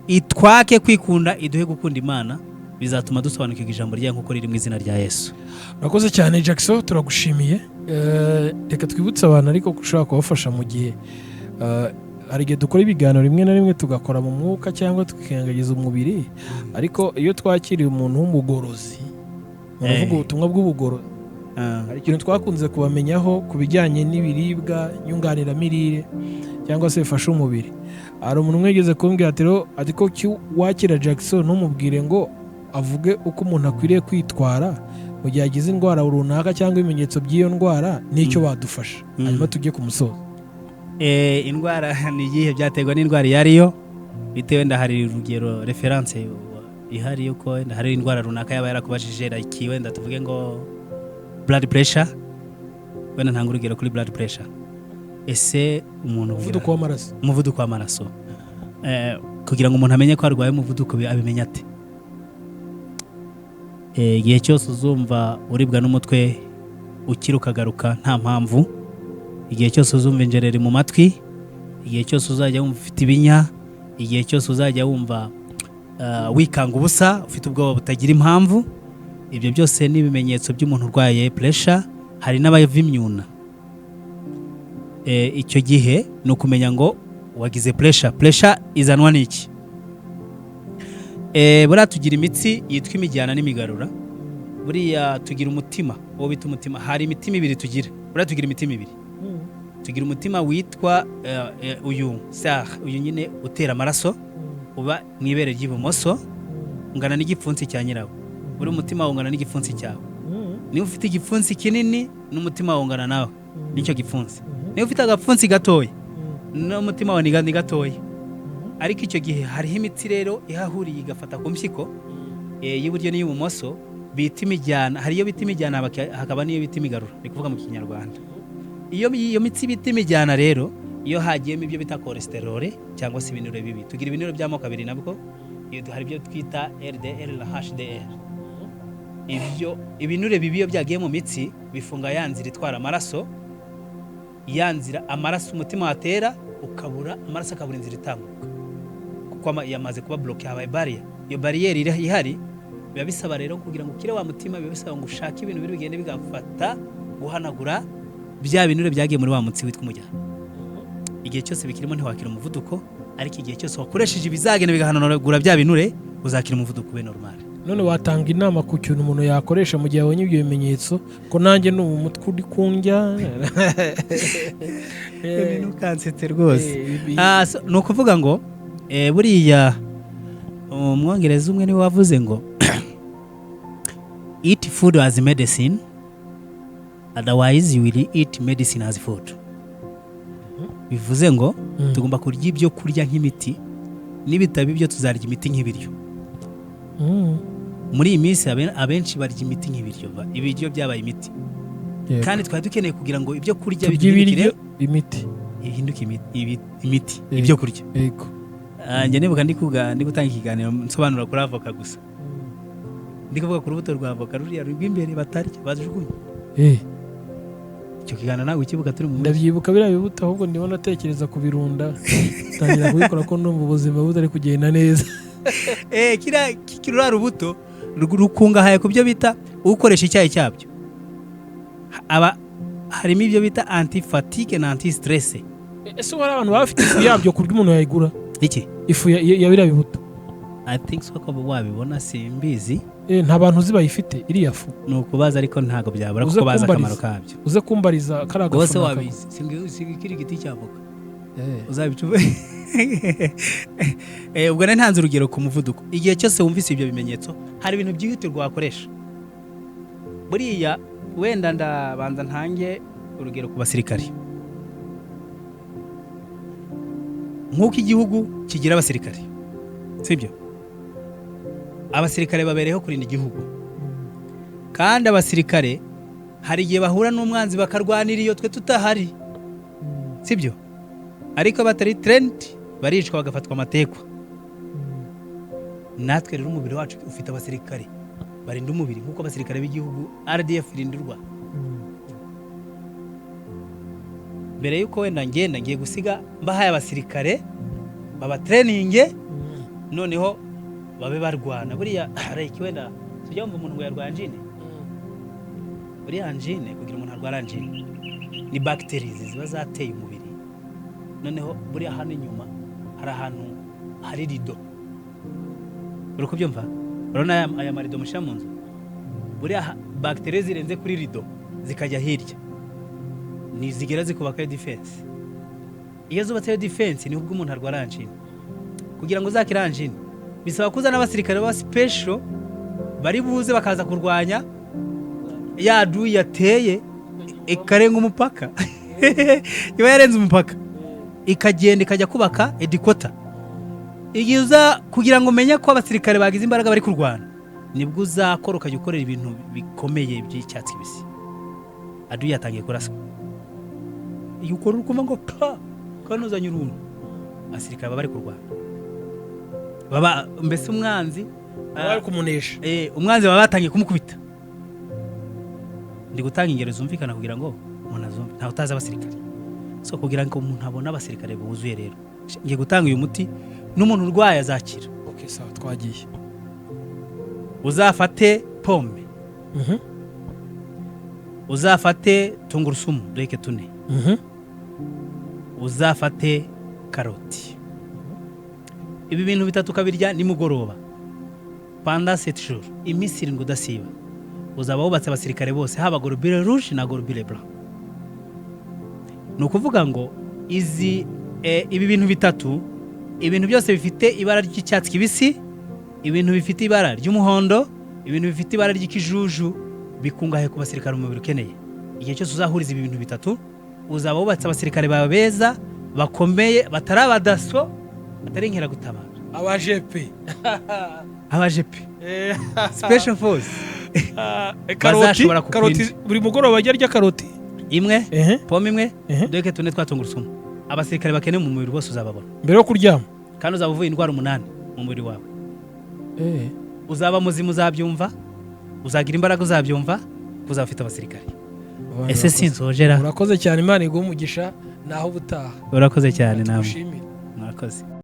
itwake kwikunda, iduhe gukunda Imana. Bizatuma dusobanukirwa ijambo ryayo nk'uko riri, mu izina rya Yesu. Urakoze cyane Jackson, turagushimiye. Reka twibutse abantu ariko ko ushobora kubafasha mu gihe hari igihe dukora ibiganiro rimwe na rimwe tugakora mu mwuka cyangwa tukirengagiza umubiri, ariko iyo twakiriye umuntu w'umugorozi, umuntu uvuga ubutumwa bw'ubugorozi, hari ikintu twakunze kubamenyaho ku bijyanye n'ibiribwa nyunganiramirire cyangwa se bifasha umubiri. Hari umuntu umwe yigeze kumbwira ati rero, ariko wakira Jackson ntumubwire ngo avuge uko umuntu akwiriye kwitwara mu gihe agize indwara runaka cyangwa ibimenyetso by'iyo ndwara n'icyo badufasha. Hanyuma tujye ku musozo. Indwara ni iyihe? Byaterwa n'indwara iyo ariyo, bitewe wenda hari urugero, référence ihari yuko wenda hari indwara runaka yaba yarakubajije, like wenda tuvuge ngo blood pressure. Wenda ntanga urugero kuri blood pressure. Ese umuntu Umuvuduko w'amaraso. Umuvuduko w'amaraso. Kugira ngo umuntu amenye ko arwaye umuvuduko, abimenya ate? Igihe cyose uzumva uribwa n'umutwe ukira ukagaruka nta mpamvu, igihe cyose uzumva injereri mu matwi, igihe cyose uzajya wumva ufite ibinya, igihe cyose uzajya wumva Wikanga ubusa, ufite ubwoba butagira impamvu, ibyo byose ni ibimenyetso by'umuntu urwaye pressure. Hari n'abava imyuna. Icyo gihe ni ukumenya ngo wagize pressure. Pressure izanwa n'iki? Buriya tugira imitsi yitwa imijyana n'imigarura. Buriya tugira umutima, uwo bita umutima. Hari imitima ibiri tugira. Buriya tugira imitima ibiri. Tugira umutima witwa uyu sar, uyu nyine utera amaraso, uba mu ibere ry'ibumoso, ungana n'igipfunsi cya nyirawo. Buri mutima ungana n'igipfunsi cyawe. Niba ufite igipfunsi kinini, n'umutima wawe ungana nawe nicyo gipfunsi. Niba ufite agapfunsi gatoya, n'umutima wawe ni gatoya. Ariko icyo gihe hariho imitsi rero ihahuriye, igafata ku mpyiko y'iburyo n'iy'ibumoso, bita imijyana. Hari iyo bita imijyana, hakaba n'iyo bita imigarura, ni kuvuga mu Kinyarwanda. Iyo mitsi bita imijyana rero, iyo hagiyemo ibyo bita cholesterol cyangwa se ibinure bibi. Tugira ibinure by'amoko abiri nabwo. Hari ibyo twita LDL na HDL. Ibyo ibinure bibi iyo byagiye mu mitsi, bifunga ya nzira itwara amaraso, ya nzira amaraso umutima watera ukabura amaraso, akabura inzira itambuka, kuko yamaze kuba bloqué, habaye barrier. Iyo barrière ihari, biba bisaba rero kugira ngo ukire wa mutima, biba bisaba ngo ushake ibintu biri bigende bigafata guhanagura bya binure byagiye muri wa mutsi witwa umujyana. Igihe cyose bikirimo ntiwakira umuvuduko, ariko igihe cyose wakoresheje ibizagenda bigahanagura bya binure, uzakira umuvuduko ube normal. None watanga inama ku kintu umuntu yakoresha mu gihe abonye ibyo bimenyetso, ko nanjye ni umutwe uri kundya? Ntukansetse rwose. So, ni ukuvuga ngo buriya Umwongereza umwe niwe wavuze ngo "Eat food as medicine, otherwise you will eat medicine as food." Bivuze ngo tugomba kurya ibyo kurya nk'imiti, nibitaba ibyo tuzarya imiti nk'ibiryo. Muri iyi minsi abenshi barya imiti nk'ibiryo, ibiryo byabaye imiti. Kandi twari dukeneye kugira ngo ibyo kurya Turya ibiryo biduhindukire imiti. Bihinduke imiti, ibyo kurya. Njye nibuka ndi gutanga ikiganiro nsobanura kuri avoka gusa, ndi kuvuga ku rubuto rwa avoka ruriya rw'imbere batarya, bajugunya. Icyo kiganiro ntabwo ukibuka, turi mu mujyi? Ndabyibuka biriya bibuto, ahubwo ndimo natekereza kubirunda, tangira kubikora, ko numva ubuzima butari kugenda neza. Kiriya ruriya rubuto rukungahaye ku byo bita, ukoresha icyayi cyabyo aba harimo ibyo bita anti fatigue na anti stress. Ese hari abantu baba bafite ifu yabyo ku buryo umuntu yayigura? Iki? Ifu ya biriya bibuto. I think so, ko wabibona, simbizi. Nta bantu uzi bayifite iriya fu? Ni ukubaza, ariko ntabwo byabura, Uze kuko bazi kumbariza. akamaro kabyo. Uze kumbariza kariya Wowe gafu se ni akago. wabizi? Singikiri igiti cy'avoka uzabicuba. Ubwo nari ntanze urugero ku muvuduko. Igihe cyose wumvise ibyo bimenyetso, hari ibintu byihutirwa wakoresha. Buriya wenda ndabanza ntange urugero ku basirikari. Nk'uko igihugu kigira abasirikari, sibyo? Abasirikare babereyeho kurinda igihugu, kandi abasirikare hari igihe bahura n'umwanzi bakarwanira iyo twe tutahari, sibyo? Ariko batari trained baricwa, bagafatwa amatekwa. Natwe rero umubiri wacu ufite abasirikare barinda umubiri, nk'uko abasirikare b'igihugu RDF irinda u Rwanda. Mbere y'uko wenda ngenda, ngiye gusiga mbahaye abasirikare babatraininge, noneho babe barwana. Buriya hari iki, wenda tujya wumva umuntu ngo yarwaye angine. Buriya angine, kugira umuntu arwara angine, ni bacteries ziba zateye umubiri. Noneho buriya hano inyuma hari ahantu hari rido, uri kubyumva? Urabona aya marido mushyira mu nzu? Buriya bacteries zirenze kuri rido zikajya hirya, ni zigera zikubakayo defense. Iyo zubatseyo defense, nibwo umuntu arwara angine. Kugira ngo uzakire angine, bisaba kuzana abasirikare ba special bari buze bakaza kurwanya ya duyi yateye ikarenga umupaka. Iba yarenze umupaka, ikagenda ikajya kubaka headquarter. Igihe uza kugira ngo umenye ko abasirikare bagize imbaraga bari kurwana, nibwo uzakora ukajya ukorera ibintu bikomeye by'icyatsi kibisi. Aduyi yatangiye kuraswa, iyo ukora ukumva ngo pa, kandi uzanye uruntu, abasirikare baba bari kurwana, baba mbese umwanzi Bari kumunesha. Umwanzi baba batangiye kumukubita. Ndi gutanga ingero zumvikana kugira ngo umuntu azumve, ntawe utazi abasirikare. So kugira ngo umuntu abone abasirikare buzuye rero, ngiye gutanga uyu muti, n'umuntu urwaye azakira. Okay. Okay, sawa, twagiye. Uzafate pome, uzafate tungurusumu duheke tune, uzafate karoti. Ibi bintu bitatu ukabirya nimugoroba pendant 7 jours, iminsi 7 udasiba, uzaba wubatse abasirikare bose, haba globule rouge na globule blanc. Ni ukuvuga ngo izi ibi bintu bitatu, ibintu byose bifite ibara ry'icyatsi kibisi, ibintu bifite ibara ry'umuhondo, ibintu bifite ibara ry'ikijuju, bikungahaye ku basirikare umubiri ukeneye. Igihe cyose uzahuriza ibi bintu bitatu, uzaba wubatse abasirikare bawe beza, bakomeye, batari abadaso, batari inkeragutabara. Abajepe. Abajepe, special force. Karoti. Bazashobora Karoti. kukurinda. Buri mugoroba ajya arya karoti imwe, pome imwe, duheke tune twa tungurusumu, abasirikare bakeneye mu mubiri bose uzababona. Mbere yo kuryama. Kandi uzaba uvuye indwara umunani mu mubiri wawe. Uzaba muzima, uzabyumva, uzagira imbaraga, uzabyumva ko uzaba ufite abasirikare. Abantu Ese urakoze. Sinzojera. Urakoze cyane, Imana iguhe umugisha, naho ubutaha. Urakoze cyane namwe. Tugushimire. Mwakoze.